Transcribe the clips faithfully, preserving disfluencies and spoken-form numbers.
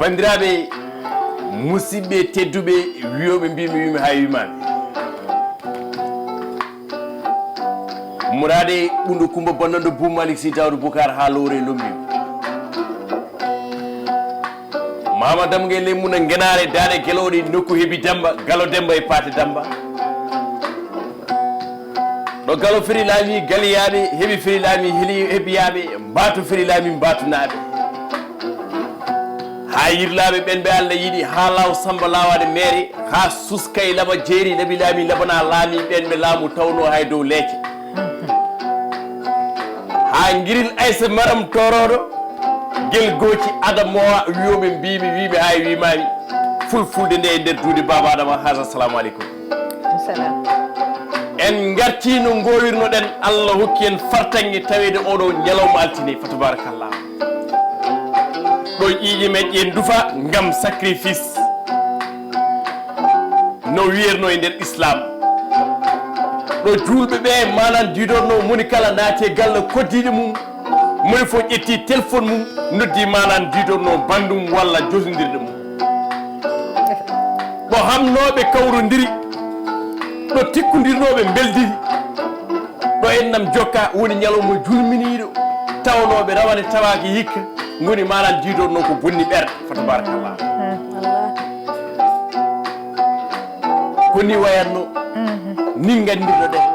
Banndiraaɓe, musidɓe tedduɓe, wiyooɓe mbiimi, wiimi haa wiimaami. Muraade ɓundu Kumba Bannondo Buu Malik Si Daawuda Bukaar haa lowre lombi. Mama Damga e Lemmuna Ngenaare, Daade Gelooɗe, nokku heɓi Demmba, Galo Demmba e Paate Demmba. Ɗo Galo feri laami Galiyaaɓe, heɓi feri laami heli heɓiyaaɓe, Mbaatu feri laami Mbaatunaaɓe. Haa yirlaaɓe ɓen ɓe Allah yiɗi, haa laaw Samba laawaade meere, haa suskay laba jeeri labi laami labana laami ɓen ɓe laamu tawnoo hay dow leece. Haa ngiril Aysa Maram Torooɗo, gel gooci Adama Mowa, wiyooɓe mbiimi, wiimi haa e wiimaami. Fulfulde nde e nder duuɗe Baaba Adama, haasa, assalamu aleykum. Salam. En ngartii no ngoowirnoɗen, Allah hokki en fartaŋŋe taweede oɗo ñalawma altine, fa tabarakallah. Ɗo ƴiiƴe men ƴen ndufa ngam sacrifice. No wiyerno e nder Islam. Ɗo juulɓe ɓe manan diidorno moni kala naati e galle koddiiɗe mum, moni fof ƴetti téléphone mum, noddi manan diidorno bandum walla josondirɗe mum. Ɗo hamnooɓe kawrondiri, ɗo tikkondirnooɓe mbeldiri, ɗo en nam jokka woni ñalawma julminiiɗo, tawnooɓe rawane tawaaki hikka, ngoni manan diidorno ko bonni ɓerɗe, fa tabarakallah. Hmm, Allah. Ko ni wayatno, ni nganndirɗo ɗen.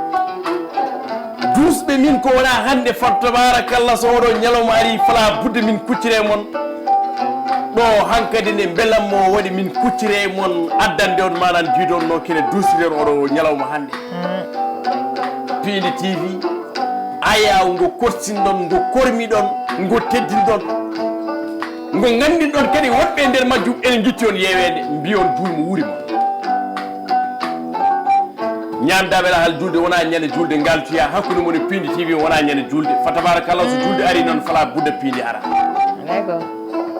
Duusɓe min ko wona hannde, fa tabarakallah, so oɗo ñalawma ari, fala budde min kuccire mon. Ɗo hankadi nde mbelammo waɗi min kuccire mon, addande on manan diidorno kene duusire on oɗo ñalawma hannde. Piindi T V, ayaw ngo korsinɗon, ngo kormiɗon, ngo teddinɗon, ngo nganndinɗon kadi wonɓe e nder majjum ene ngitti on yeeweede, mbiyon juulmo wuuri mon. Ñaamdaaɓe lahal julde wona ñande julde, ngaltoya hakkunde mon e Piindi T V wona ñande julde. Fa tabarakallah, so julde ari noon, fala budda piindi ara. Alay ko.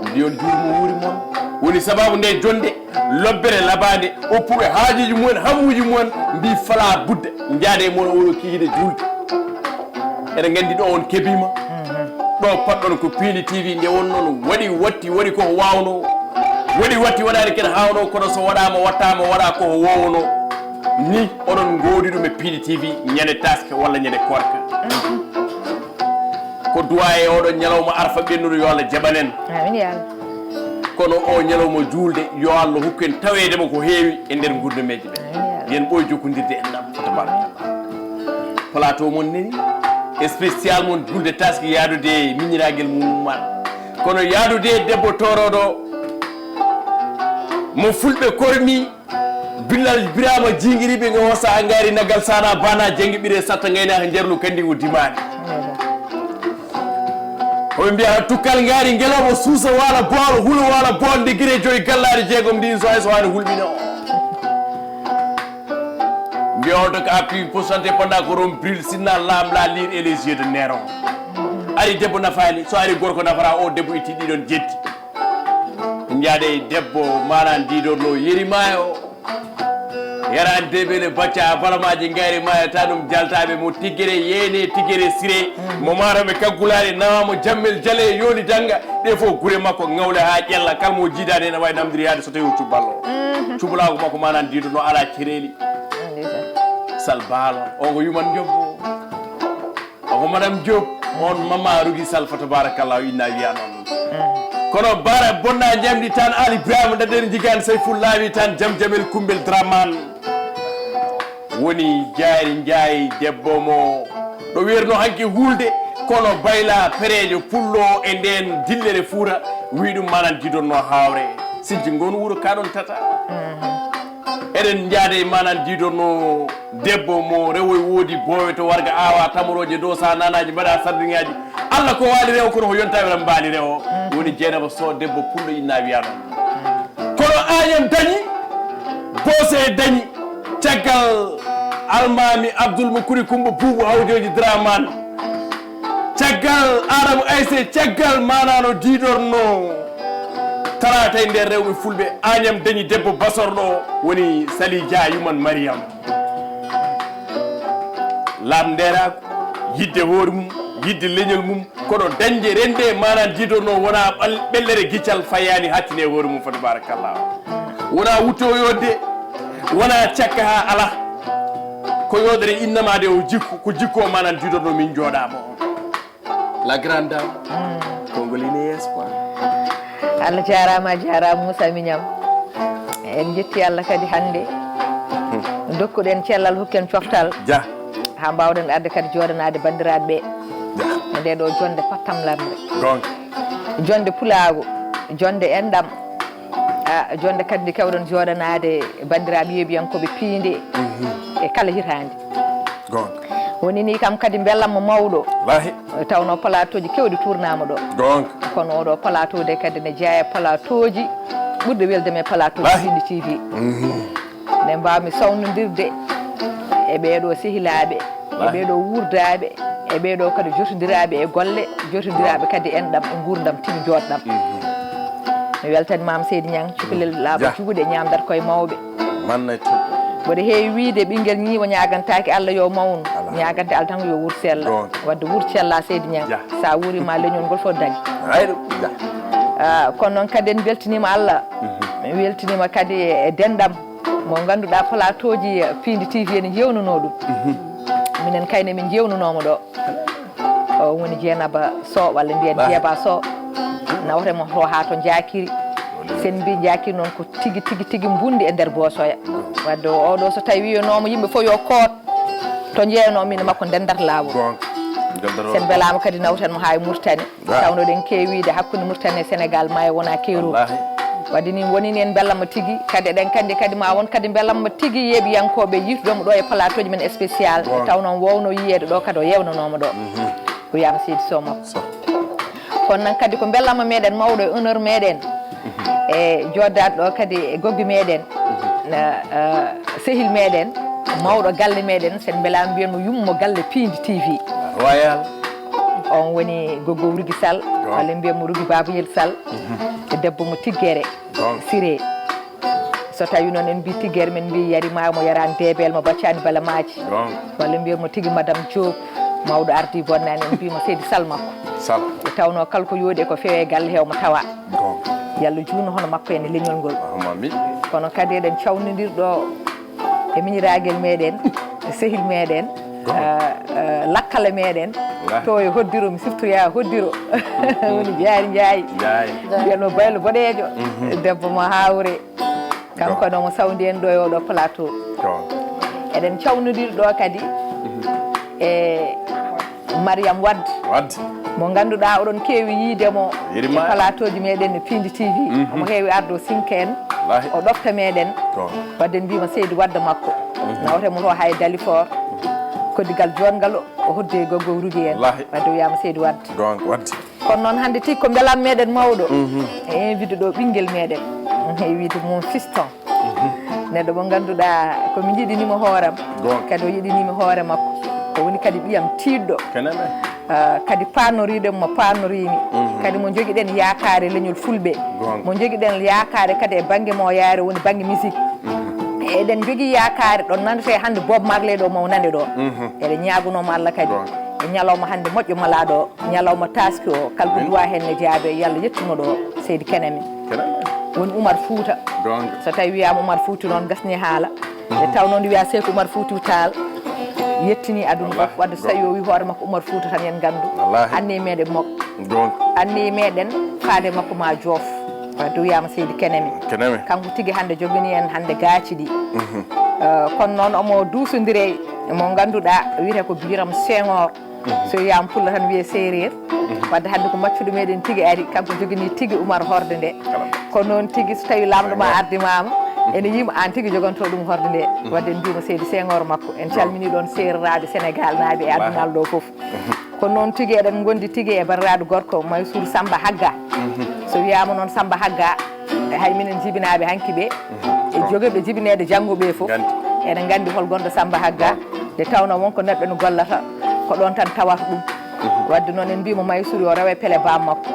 Mbiyon juulmo wuuri mon. Woni sababu nde jonde, lobbere labaande, oppuɓe haajuuji mumen, hamuuji mumen, mbi fala budda, njaade e mon oɗo kikiiɗe juulde. Eɗen nganndi ɗo on kebiima. Ɗo paɗɗon ko Piindi T V nde wonno no waɗi, watti, waɗi ko waawno. Waɗi, watti, waɗaani kene haawno, kono so waɗaama, wattaama, waɗa ko wowno. Ni oɗon ngoodi ɗum e Piindi T V ñande taske walla ñande korka. Ko duwa e oɗo ñalawma arfa ɓennuɗo, yo Allah jaɓan en. Amin ya Allah. Kono o ñalawma juulde, yo Allah hokku en taweede mo ko heewi e nder ngurdameeji men. Amin ya Allah. Yen ɓooy jokkondirde en ɗam, fa tabarakallah. Plateau mon neni, spécial mon julde taski yaadude e miñiraagel mum Umar. Kono yaadude e debbo tooroɗo mo fulɓe kormi, Bilal Birama jingiriɓe ngo hosa angari nagal sana bana jengi ɓire satta ngayna ko njarlu kandi o dimani. Hoɓe mbiya tukkal ngari ngeloba suusa wala boolo hulo wala bool nde gire joyi gallari jeegom ndin so hay so wani hulɓino. Mbiya on to ka appui pour santé pendant que rom bril sinna lam la lire et les yeux de Néron. Ari debbo nafani, so ari gorko nafara, o debbo itti ɗiɗon jetti. Njaade debbo manan dido no yeri mayo. Yarande bele bacca balamaji ngari mayo tanum jaltaɓe mo tigere yene tigere sire. Mo maro ɓe kaggulare nawa mo jammel jale yoni danga. Ɗe fof gure makko ngawle ha ƴella kala mo jiidani ene wawi namdiri yaade so tawi o cubballo. Cubalaagu makko manan dido no ala cireli. Sal baalo, o ko yuman jobbo. O ko Madame Diop, on Mama Rougui Sall, fa tabarakallah, inna wiya noon. Kono bara bonna jamdi tan, Ali Ibrahima Daden Jigan Sayful Lawi tan, Jam Jamel Kumbel Draman. Woni jaari njaay debbo mo ɗo wiyerno hanki hulde, kono bayla perejo pullo e nden dillere fuura, wi ɗum manan didonno hawre. Sinti ngon wuro kaɗon tata. Eɗen njaade e manan dido no debbo mo rewo e woodi boowe to warga awa tamoroje dow sa nanaji mbaɗa sardiŋaji. Allah ko waali rewo kono ko yontaɓe tan mbaali rewo. Woni Jeynaba Sow debbo pullo inna wiya noon. Kono Agnam dañi, Boose dañi, caggal Almaami Abdul Mukuri Kumba Buubu Hawjoji Draman. Caggal Adama Ayse, caggal manano diidorno. Taratay nder rewɓe fulɓe, Agnam dañi debbo basorɗo woni Sali Dia yuman Mariam. Lam nderako, yidde hoore mum, yiɗde leñol mum, kono dañde rende manan jiidono wona ɓal-, ɓellere giccal fayaani hattine e hoore mum foti barakallah. Wona wutto yodde, wona cakka ha ala. Ko yodere innama de o jikku, ko jikku o manan jiidono min jooɗama on. La grande dame. Konngol ine yeeso quoi. Allah jaaraama, a jaaraama Moussa Mignane. En njetti Allah kadi hannde. Dokkuɗen cellal, hokken coftal. Ja. Haa mbaawɗen arde kadi jooɗanaade banndiraaɓe ɓe. Ja. E ndee ɗoo jonnde pattamlamnde. Goonga. Jonnde pulaagu, jonnde enɗam. Ah, jonnde kadi nde keewɗen jooɗanaade banndiraaɓe yeeɓiyankooɓe piinde e kala hitaande. Goonga. Woni ni kam kadi mbelamma mawɗo. Wallaahi. Tawnoo plateau ji keewɗi tuurnaama ɗo. Goonga. Kono oɗo plateau de kadi ne jeyaa e plateau ji ɓurɗi weldemi e plateau ji Wallaahi. Piindi T V. Mhm. Nde mbaawmi sawnondirde e ɓeeɗo sehilaaɓe, e Wallaahi. Ɓeeɗo wuurdaaɓe, e ɓeeɗo kadi jotondiraaɓe e golle, jotondiraaɓe kadi enɗam e nguurndam tigi jooɗɗam. Mhm. Mi weltanimaama Seydi Ñang, cukalel laaɓa Ja. Juuɗe, ñaamdat koye mawɓe. Manna e teddude. Mboɗo heewi wiyde ɓinngel ñiiwa ñaagantaake Allah yo mawnu. Alaa. Ñaagante Allah tan ko yo wuur sella. Goonga. Wadde wuur sella Seydi Ñang. Ja. So a wuuriima leñol ngol fof dañi. Ay ɗum, ja. Ah, kono noon kadi en mbeltiniima Allah. Mhm. En weltiniima kadi e denɗam mo ngannduɗaa plateau ji Piindi T V ene njeewnunoo ɗum. Mhm. Minen kayne min njeewnunooma ɗo. O woni Jeenaba Sow, walla mbiyen Bah. Jeeba Sow. Nawre mo to haa to Njaakiri. Sen mbi Njaakiri noon ko tigi, tigi, tigi mbundi e nder Boosoya. Wadde o, oɗo so tawi wiyanoomo yimɓe fof yo koot, to njeyanoo min e makko ndendata laawol. Goonga. Ndendata Sen mbelaama kadi nawten mo haa e Murtani. Bah. Tawno ɗen keewiide hakkunde Murtani e Senegal maayo wona keerol. Wallaahi. Wadde ni woni ni en mbelamma tigi, kadi eɗen kandi kadi ma won kadi mbelamma tigi yeeɓiyankooɓe yiitude mo ɗo e plateau ji men spécial. Goonga. Tawno on wowno yiyeede ɗo kadi o yewnanooma ɗo. Mhm. O wiyama Seydi Sow makko. Sow. Kono noon kadi ko mbelamma meɗen mawɗo e honneur meɗen. Mhm. E jooɗdaɗo ɗo kadi e goggi meɗen. Mhm. Na, ah, sehil meɗen, mawɗo galle meɗen, sen mbelama mbiyen mo yummo galle Piindi T V. Royal. On woni goggo Rugi Sall, Goonga. Walla mbiyen mo Rugi Babayel Sall. Mhm. E debbo mo Tiggere, Goonga. Siré. So tawi noon en mbi Tiggere, men mbi yari ma mo yarani debel mo baccani bala maaji. Goonga. Walla mbiyen mo tigi Madame Diop, mawɗo ardi bonnani, en mbi mo Seydi Sall makko. Sall. E tawno kala ko yooɗi e ko fewi e galle he omo tawa. Goonga. Yalla juutnu hono makko en e leñol ngol. Allahumma amin. Kono kadi eɗen cawnodiri ɗo e miñiragel meɗen, e sehil meɗen, Goonga. Ah, ah, lakkale meɗen. Wallaahi. To e Hoddiro, mi siftoya Hoddiro. Woni Jaari Njaayi. Njaayi. Mbiyen mo Baylo Boɗeejo. Mhm. Debbo mo Hawre. Kanko Goonga. Noon mo sawndi en ɗo e oɗo plateau. Goonga. Eɗen cawnodiri ɗo kadi Mhm. e Mariam Wade. Wade. Mo ngannduɗaa oɗon keewi yiide mo Yiɗi e ma. Plateau ji meɗen e Piindi T V. Mhm. Omo heewi arde o sinka en. Wallaahi. O ɗofta meɗen. Goonga. Wadde en mbima Seydi Wadda makko. Mhm. Nawte mo to haa e Dalifort. Koddigal joɗngal o hodde e goggo Rugi en. Wallaahi. Wadde wiyama Seydi Wadda. Goonga, Wadde. Kono noon hannde tigi ko mbelam meɗen mawɗo. Mhm. E invité ɗo ɓinngel meɗen. E wiyde mum fiston. Mhm. Neɗɗo mo ngannduɗaa ko mi yiɗinimo hooram. Goonga. Kadi o yiɗinimi hoore makko. O woni kadi ɓiyam tiiɗɗo. Kene men. Ah, kadi paanoriɗen mo paanorini. Mhm. Kadi mo jogiɗen yaakaare leñol fulɓe. Goonga. Mo jogiɗen yaakaare kadi e bannge mo yaare woni bannge musique. Mhm. Eɗen jogii yaakaare ɗo nanetee hannde Bob Marley ɗo mo nane ɗo. Mhm. Eɗen ñaagunoo mo Allah kadi. Goonga. E ñalawma hannde moƴƴo malaaɗo o, ñalawma taaski o, kala ko Amin. Duwa heen ne jaabe, yo Allah yettuno ɗo, Seydi Kenemi. Kenemi. Woni Umar Fuuta. Goonga. So tawi wiyaama Umar Fuuta noon gasni haala. Mhm. Nde tawnoo nde wiyaa Seyku Umar Fuuta Taal, yettini aduna Wallaahi. Fof. Wadde so tawi o wi hoore makko Umar Fuuta tan en nganndu. Wallaahi. Anni meɗen mo. Goonga. Anni meɗen faade makko ma joof. Wadde wiyaama Seydi Kenemi. Kenemi. Kanko tigi hannde jogini en hannde gaaci ɗi. Mhm. Eh, kono noon omo duusondire mo ngannduɗaa wiyetee ko Biram Senghor. Mhm. So wiyaama pullo tan wiyee séeréer. Mhm. Wadde hannde ko maccuɗo meɗen tigi ari, kanko jogini tigi Umar horde nde. Kala. Ko noon tigi so tawi laamɗo ma Senghor. Ardimaama, mhm. Ene yima aan tigi joganto ɗum horde nde. Mhm. Wadde en mbima Seydi Senghor makko. En calmini ɗoon seereraaɓe Senegal naaɓe e Wallaahi. Adunal ɗo fof. Kono noon tigi eɗen ngondi tigi e banndiraaɗo gorko Mansour Samba Hagga. Mhm. So wiyaama noon Samba Hagga, e hay minen jibinaaɓe hanki ɓe, mhm. E jogirɓe jibineede janngo ɓe fof, nganndi. Eɗen nganndi hol gonɗo Samba Hagga, nde tawnoo won ko neɗɗo no gollata, ko ɗoon tan tawata ɗum. Mhm. Wadde noon en mbiyii mo Mansour yo rewe pele baam makko.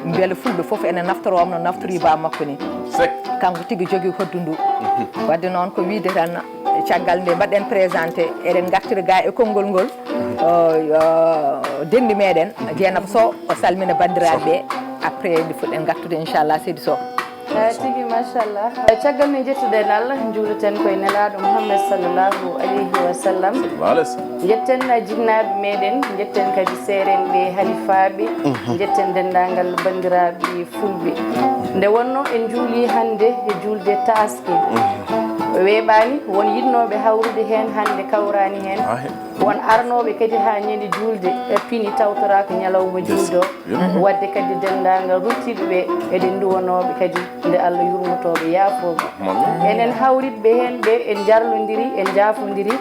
Mbele fulɓe fof ene naftoroo no naftorii baam makko ni. Sek. Kanko tigi jogii hoddu ndu. Mhm. Wadde noon ko wiyde tan, caggal nde mbaɗɗen présenté, eɗen ngartira ga e konngol ngol. O, yo, denɗi meɗen, Jeynaba Sow, o salmina banndiraaɓe ɓe. Après, nde fuɗɗen ngartude, inchallah, seydi Sow. Eh, tigi, machallah. Eh, caggal nde njettuɗen Allah, njuuleten koye nelaaɗo Muhammad sallallahu alayhi wa sallam. Sallallahu alayhi wa sallam. Njetten jinnaaɓe meɗen, njetten kadi seerenɓe, halifaaɓe, njetten denndaangal banndiraaɓe fulɓe. Nde wonno en njuuli hannde e juulde taaske. Weeɓaani, won yiɗnooɓe hawrude heen, hannde kawraani heen. Won arnooɓe kadi haa ñande juulde, e pini tawtoraaka ñalawma juulde o. Waɗde kadi denndaangal ruttiiɓe ɓe, eɗen nduwanooɓe kadi nde Allah yurmotooɓe yaafooɓe. Enen hawritɓe heen ɓe, en njarlondiri, en njaafondiri,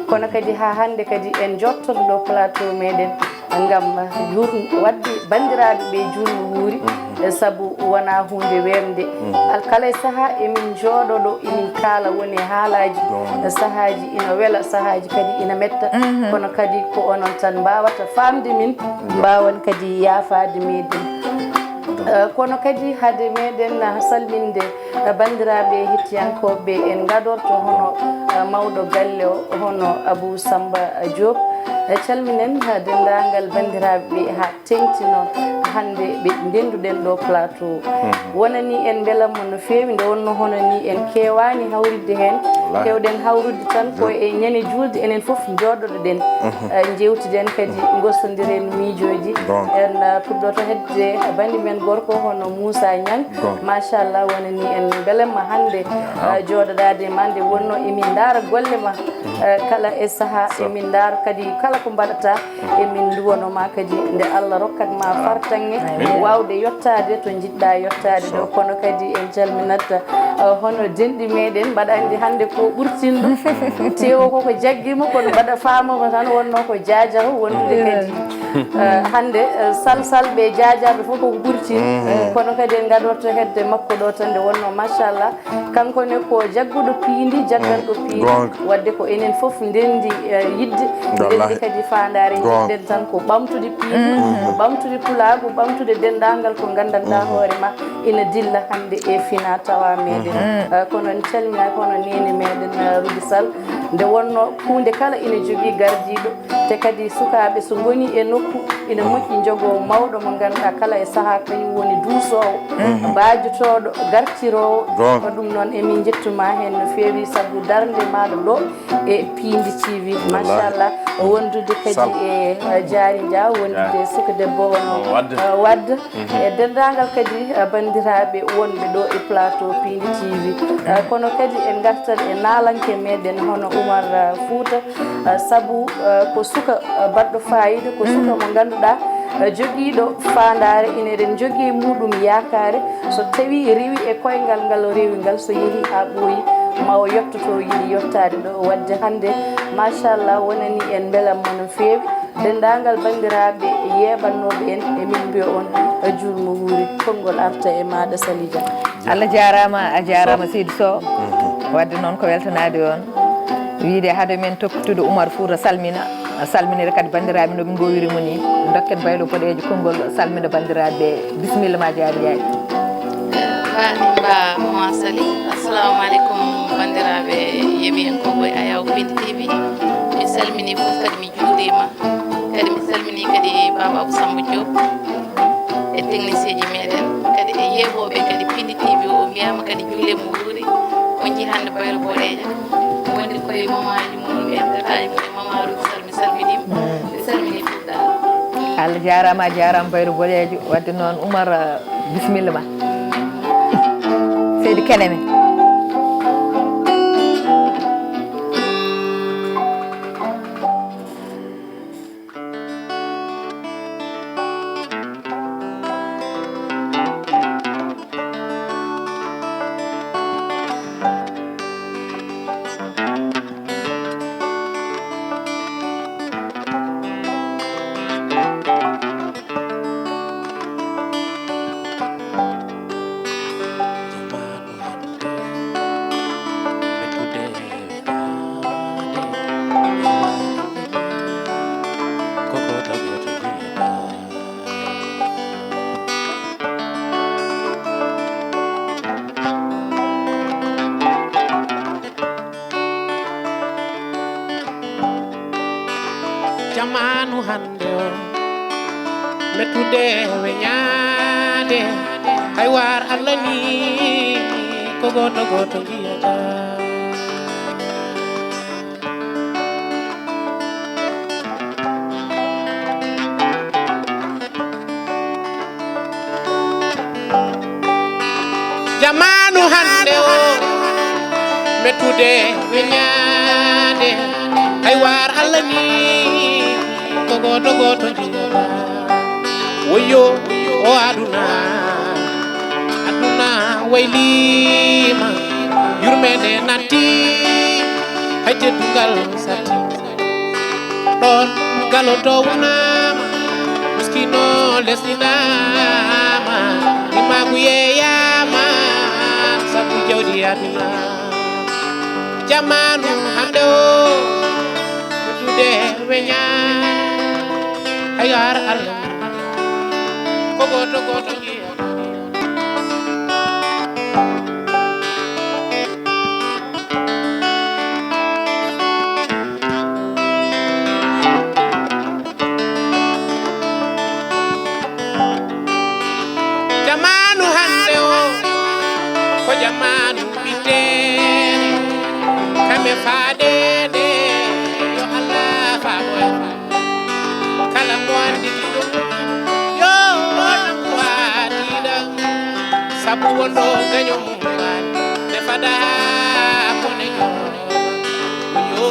kono kadi haa hannde kadi en njottoto ɗo plateau meɗen ngam yur-, waɗde banndiraaɓe ɓe juulmo wuuri, e sabu wonaa huunde weemde. Al-, kala e sahaa emin njooɗo ɗo, emin kaala woni e haalaaji, e sahaaji ina wela, sahaaji kadi ina metta, kono kadi ko onon tan mbaawata faamde min, mbaawan kadi yaafaade meɗen. Eh, kono kadi hade meɗen, ah, salminde, eh, banndiraaɓe hettiyankooɓe, en ngadorto hono, eh, mawɗo galle o, hono Abou Samba Diop. Eh, calminen, eh, denndaangal banndiraaɓe ɓe haa teeŋti noon hannde ɓe ndennduɗen ɗo plateau. Wonani en mbelamma no feewi, nde wonno hono ni en keewaani hawritde heen. Wallaahi. Keewɗen hawrude tan ko e ñande juulde, enen fof njooɗoɗen, eh, njeewtiden kadi, ngostondiren miijooji. En, eh, puɗɗoto hedde bannge men gorko hono Moussa Niang. Machallah, wonani en mbelamma hannde, eh, jooɗodaade ma, nde wonno emin ndaara golle ma, eh, kala e sahaa, emin ndaara kadi kala ko mbaɗata, emin nduwano ma kadi nde Allah rokkat ma fartaŋŋe waawde yottaade to njiɗɗa yottaade ɗo. Kono kadi en calminat, eh, hono denɗi meɗen, mbaɗa anndi hannde ko ɓurtinɗo. Tewo koko jaggi mo, kono mbaɗa faamama tan wonno ko jaajawo wonde kadi, eh, hannde, eh, salsalɓe e jaajaaɓe fof koko ɓurti. Kono kadi en ngadorto hedde makko ɗo tan nde wonno machallah. Kanko ne ko jagguɗo piindi, jagganɗo piindi. Waɗde ko enen fof ndenndi, eh, yiɗde, ndenndi kadi faandaare. Njiɗɗen tan ko ɓamtude piindi, ɓamtude pulaagu, ɓamtude denndaangal ko nganndanɗaa hoore ma ina dilla hannde e fina tawa meɗen. Eh, kono en calminii kono neene meɗen, eh, Ruby Sall. Nde wonno huunde kala ina jogii gardiiɗo, te kadi sukaaɓe so ngoni e nokku, ina moƴƴi njogoo mawɗo mo ngannduɗaa kala e sahaa kañum woni duusoowo, baajotooɗo, gartiroowo. Ko ɗum noon emin njettuma heen no feewi sabu darnde maaɗa ɗo e Piindi T V. Machallah, wondude kadi e, eh, Jaari Dia, wondude e suka debbo hono, eh, Wadda. E denndaangal kadi, eh, banndiraaɓe wonɓe ɗo e plateau Piindi T V. Eh, kono kadi en ngartat e naalanke meɗen hono Oumar, eh, Fouta, eh, sabu, eh, ko suka, eh, baɗɗo faayiida, ko suka mo ngannduɗaa, eh, jogiiɗo faandaare, ina eɗen njogii e muɗum yaakaare. So tawii rewi e koyngal ngal o rewi ngal, so yehii haa ɓooyi, ma o yetto to yiɗi yottaade ɗo. Waɗde hannde, machallah, wonani en mbelamma no feewi. Denndaangal banndiraaɓe yeeɓannooɓe en, emin mbiya on, eh, juulmo wuuri, konngol arta e maaɗa, Sali Dia. Allah jaaraama, a jaaraama, seydi Sow. Waɗde noon ko weltanaade on. Wiyde hade men toppitude Oumar Fouta salmina, salminira kadi banndiraaɓe no ɓe ngoowiri mo ni. Dokken Baylo Boɗeejo konngol salmina banndiraaɓe. Bisimilla ma, Jaari Njaay. Mbaɗi mba Mama Sali. Assalamu aleykum, banndiraaɓe yeeɓiyankooɓe Ayaw Piindi T V. Mi salminii fof kadi mi juuriima. Kadi mi salminii kadi Baaba Abou Samba Diop e technicien ji meɗen, kadi e yeeɓooɓe kadi Piindi T V o, mbiyaama kadi julle mo wuuri, on njii hannde Baylo Boɗeejo, wondi koye mamaaji mum en, gataaji mum en, Mama Ruth Sall, mi salminiima, mi salminii Fouta. Allah jaaraama, a jaaraama Baylo Boɗeejo. Waɗde noon, Oumar, bisimilla ma. Seydi Keneme. Jamaanu hannde o, mettude weñaade, hay war Allah ni, ko gooto gooto njiyata. Jamaanu hannde o, mettude weñaade, hay war Allah ni, ko gooto gooto njiyata. Woyo, o aduna, aduna waylima, yurmeende natti, hay teddungal satti. Ɗon galo to wonama, miskino lesɗinama, imagu yeyama, sabu jawdi aduna. Jamaanu hannde o, dude weña, hay ar Allah, ko gooto gooto jiya. Jamaanu hannde o, ko jamaanu ɓiɗɗeene, kamɓe faadeede, yo Allah faabo en. Kala mo anndi ɗiɗo, yo ɗum waɗiɗa, sabu wonɗo gaño mum waɗi, nde fada kone joom, yo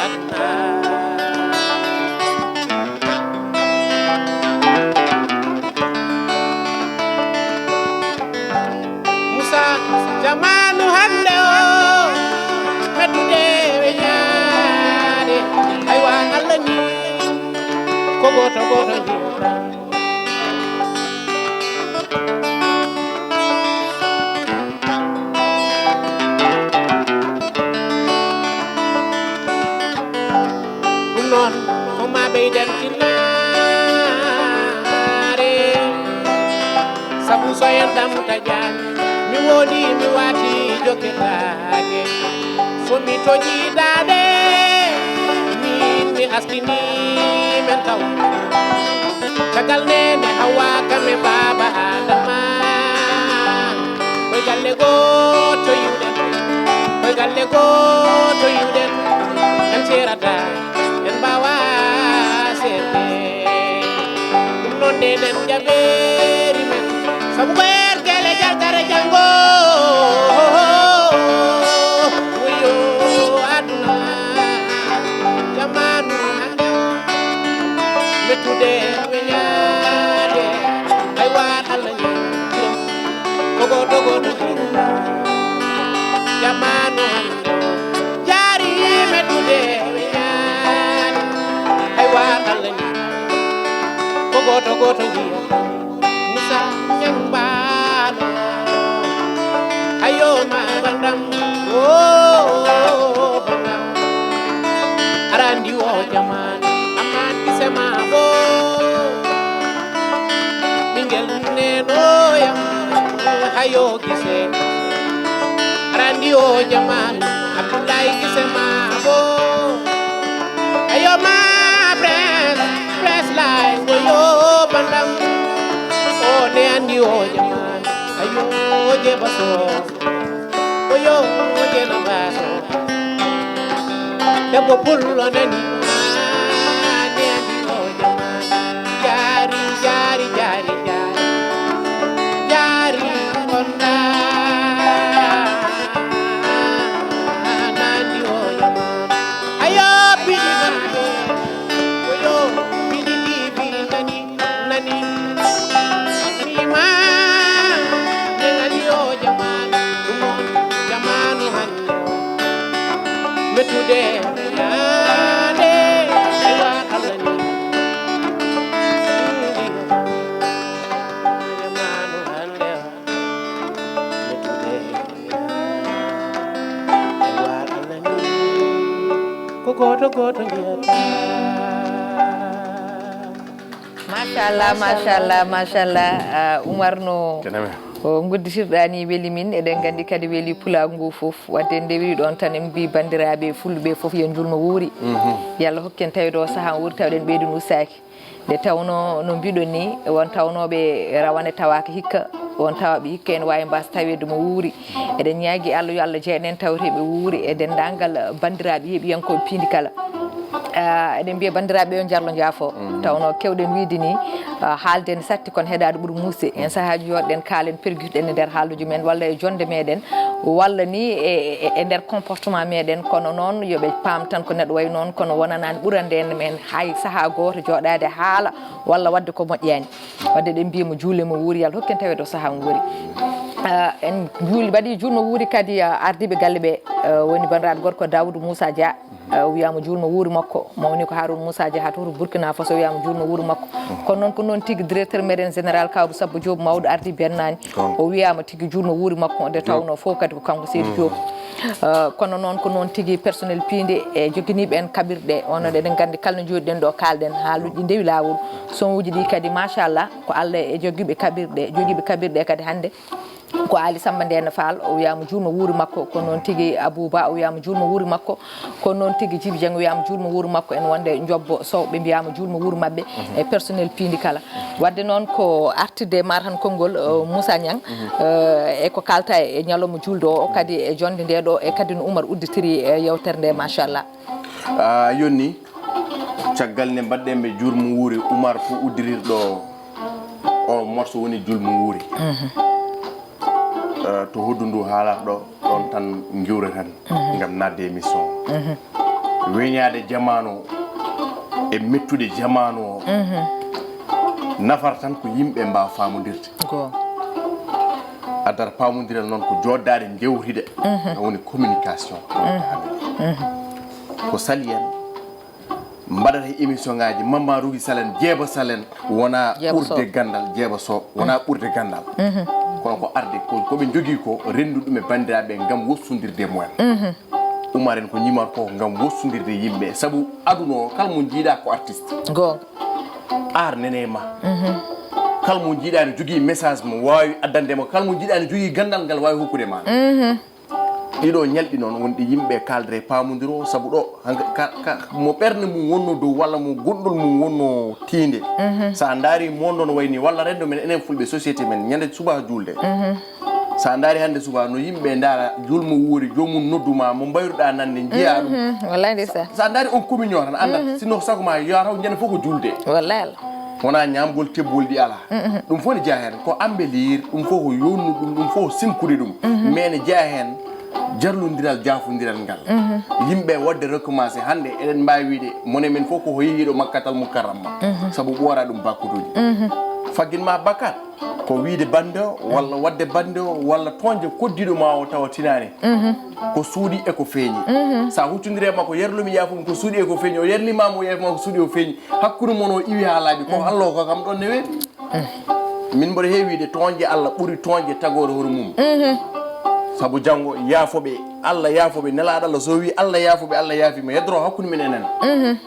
aduna. Musa, jamaanu hannde o, mettude weñaade, aywa, Allah ni, ko gooto gooto ni. Ɗum noon, ko ma ɓeyden tinnaare, sabu so en ɗam tajaani, mi woodi, mi waati jokkitaake. So mi toji daaɗe, min mi askini men taw. Caggal nene Hawa kam e baaba Adama. Koy galle gooto yiwɗen, koy galle gooto yiwɗen. En ceerata, en mbawa seerde. Ɗum noon nde ɗen jaɓeeri men. Sabu ko ergele jargare janngo. Wuyo aduna, jamaanu hannde o. Mettude weñaade, aywa, Allah ni. Ko gooto gooto. Jamaanu hannde o. Jaari mettude weñaade, aywa, Allah ni. Ko gooto gooto jiya. Musa Ñaŋ Baalo. Ayo ma bandam. Oh, bandam. Arandi o jamaanu. Amma gise ma bo. Ɓingel neno yam. Ayo gise. Arandi o jamaanu. Abdullahi gise ma bo. Ayo ma prince. Press line, woyo bandam. O ne andi o jama. Ayo je baso. Woyo je na baso. Debbo pullo nani. Ah, ne andi o jama. Jari, jari, jari, jari. Jari konda. Nandi o jama. Ayo bidi nani. Woyo bidi bidi nani. Nani, nima, ne nani o jamaanu, ɗum o jamaanu hannde. Mettude, yaade, ewa Allah ni. Jamaanu hannde, mettude, ewa Allah ni. Ko gooto gooto njiyata. Machallah, machallah, machallah. Uh, Umar no Kename. Ko ngudditirɗaa ni weli min, eɗen nganndi kadi weli pulaagu ngu fof. Wadde en ndewiri ɗoon tan, en mbii banndiraaɓe fulɓe fof yo njulmo wuuri. Yo Allah hokku en taweede o sahaa o wuuri tawa eɗen ɓeyduno usaaki. Nde tawnoo no mbiɗon ni, won tawnooɓe rawane tawaaka hikka, won tawaaɓe hikka ene waawi mbaasa taweede mo wuuri. Eɗen ñaagii Allah yo Allah jeyan en tawreeɓe wuuri e denndaangal banndiraaɓe yeeɓiyankooɓe piindi kala. Ah, eɗen mbiya banndiraaɓe yo njarlo njaafo. Tawnoo kewɗen wiyde ni, ah, haalde ne satti kono heɗaade ɓuri muusde. Heen sahaaji yooɗɗen kaalen pergirɗen e nder haalduuji men walla e jonnde meɗen walla ni e, e, e nder comportement meɗen. Kono noon yo ɓe paam tan ko neɗɗo wayi noon kono wonanaani ɓurande en men hay sahaa gooto jooɗaade haala walla waɗde ko moƴƴaani. Wadde eɗen mbiya mo juule mo wuuri, yo Allah hokku en taweede o sahaa nguuri. Ah, en juuli, mbaɗi juulmo wuuri kadi, ah, ardiiɓe galle ɓe, ah, woni banndiraaɗo gorko Daoudou Moussa Dia, ah, o wiyaama juulmo wuuri makko, mawni ko Harouna Moussa Dia haa to Burkina Faso, o wiyaama juulmo wuuri makko. Kono noon ko noon tigi directeur meɗen général Kawru Sabbo Diop mawɗo ardi bennaani, o wiyaama tigi juulmo wuuri makko, nde tawnoo fof kadi ko kanko Seydi Diop. Ah, kono noon ko noon tigi personnel piinde e joginiiɓe en kaɓirɗe, onon eɗen nganndi kala no njooɗiɗen ɗo kaalɗen haaluuji ɗi ndewi laawol. Son uji ɗi kadi machallah ko Allah e jogiiɓe kaɓirɗe, jogiiɓe kaɓirɗe kadi hannde ko Aali Sammba Ndeena Faal, o wiyaama juulmo wuuri makko, ko noon tigi Abuu Ba, o wiyaama juulmo wuuri makko, ko noon tigi Jibi Jeng wiyaama juulmo wuuri makko, en wonde Njobbo Sow, ɓe mbiyaama juulmo wuuri maɓɓe, e personnel piindi kala. Wadde noon ko artirde maar han konngol, eh, Moussa Niang, eh, e ko kaalta e ñalawma juulde o, kadi e jonnde nde ɗo, e kadi no Umar udditiri, eh, yewtere nde, machallah. A yonni, caggal nde mbaɗɗen ɓe juulmo wuuri, Umar ko uddirirɗo o morso woni juulmo wuuri. Eh, to hoddu ndu haalata ɗo, ɗon tan ngiwreten ngam naatde émission o. Weñaade jamaanu o e mettude jamaanu o, nafata tan ko yimɓe mbaawa faamondirde. Go. Addata paamondiral noon ko jooɗdaade njewtide, ɗum woni communication. Ko sali en, mbaɗata e émission ngaji, Mamma Rugi Salen, Jeeba Salen, wona Jeeba Sow. Ɓurde ganndal, Jeeba Sow, wona ɓurde ganndal. Kono ko arde, ko, ko ɓe njogii ko, renndu ɗum e banndiraaɓe ngam wostondirde e mumen. Umar en ko ñimata ko ngam wostondirde yimɓe, sabu aduna o, kala mo njiiɗa ko artiste. Goonga. Ar nene ma. Kala mo njiiɗa ne jogii message mo waawi addande ma, kala mo njiiɗa ne jogii ganndal ngal waawi hokkude ma. Ɗiɗo ñalɗi noon wonde yimɓe kaaldere paamondiro, sabu ɗo hanga-, ka, ka, mo ɓernde mum wonno dow walla mo gonɗol mum wonno tiinde. So a ndaari mo wonno no wayni walla renndo men enen fulɓe société men ñande suba juulde. So a ndaari hannde suba no yimɓe ndaara juulmo wuuri, joomum noddu ma, mo mbayruɗa nande njiya ɗum. Wallahi ndeysaan. So a ndaari on communion tan annda sinno ko sago ma yo taw ñande fof ko juulde. Wallahi Allah. Wona ñaamgol tebbol ɗi alaa. Ɗum fof ne jeyaa heen. Ko embellir, ɗum fof ko yonnude ɗum, ɗum fof ko sinkude ɗum. Mais ne jeyaa heen jarlondiral, jaafondiral ngal. Yimɓe waɗde recommencé hannde, eɗen mbaawi wiyde mone men fof ko yehiiɗo Makkatal Mukarrama. Sabu ɓooraa ɗum bakkutuuji. Faggin ma bakkat, ko wiyde bannde o, walla waɗde bannde o, walla toñde koddiiɗo ma o tawa tinaani. Ko suuɗi e ko feeñi. So a huccondiri e makko, yarlumi yaafo mum ko suuɗi e ko feeñi, o yarlimaama o yaafo ma ko suuɗi o feeñi. Hakkunde mon o iwi haa laaɓi, ko Allah o ko kam ɗon ne weeɓi. Min mboɗo heewi wiide toñde Allah ɓuri toñde tagoore hono mum. Sabu janngo yaafoɓe, Allah yaafoɓe, nelaaɗo Allah so wi Allah yaafoɓe, Allah yaafi mo, yeddoro hakkunde men enen.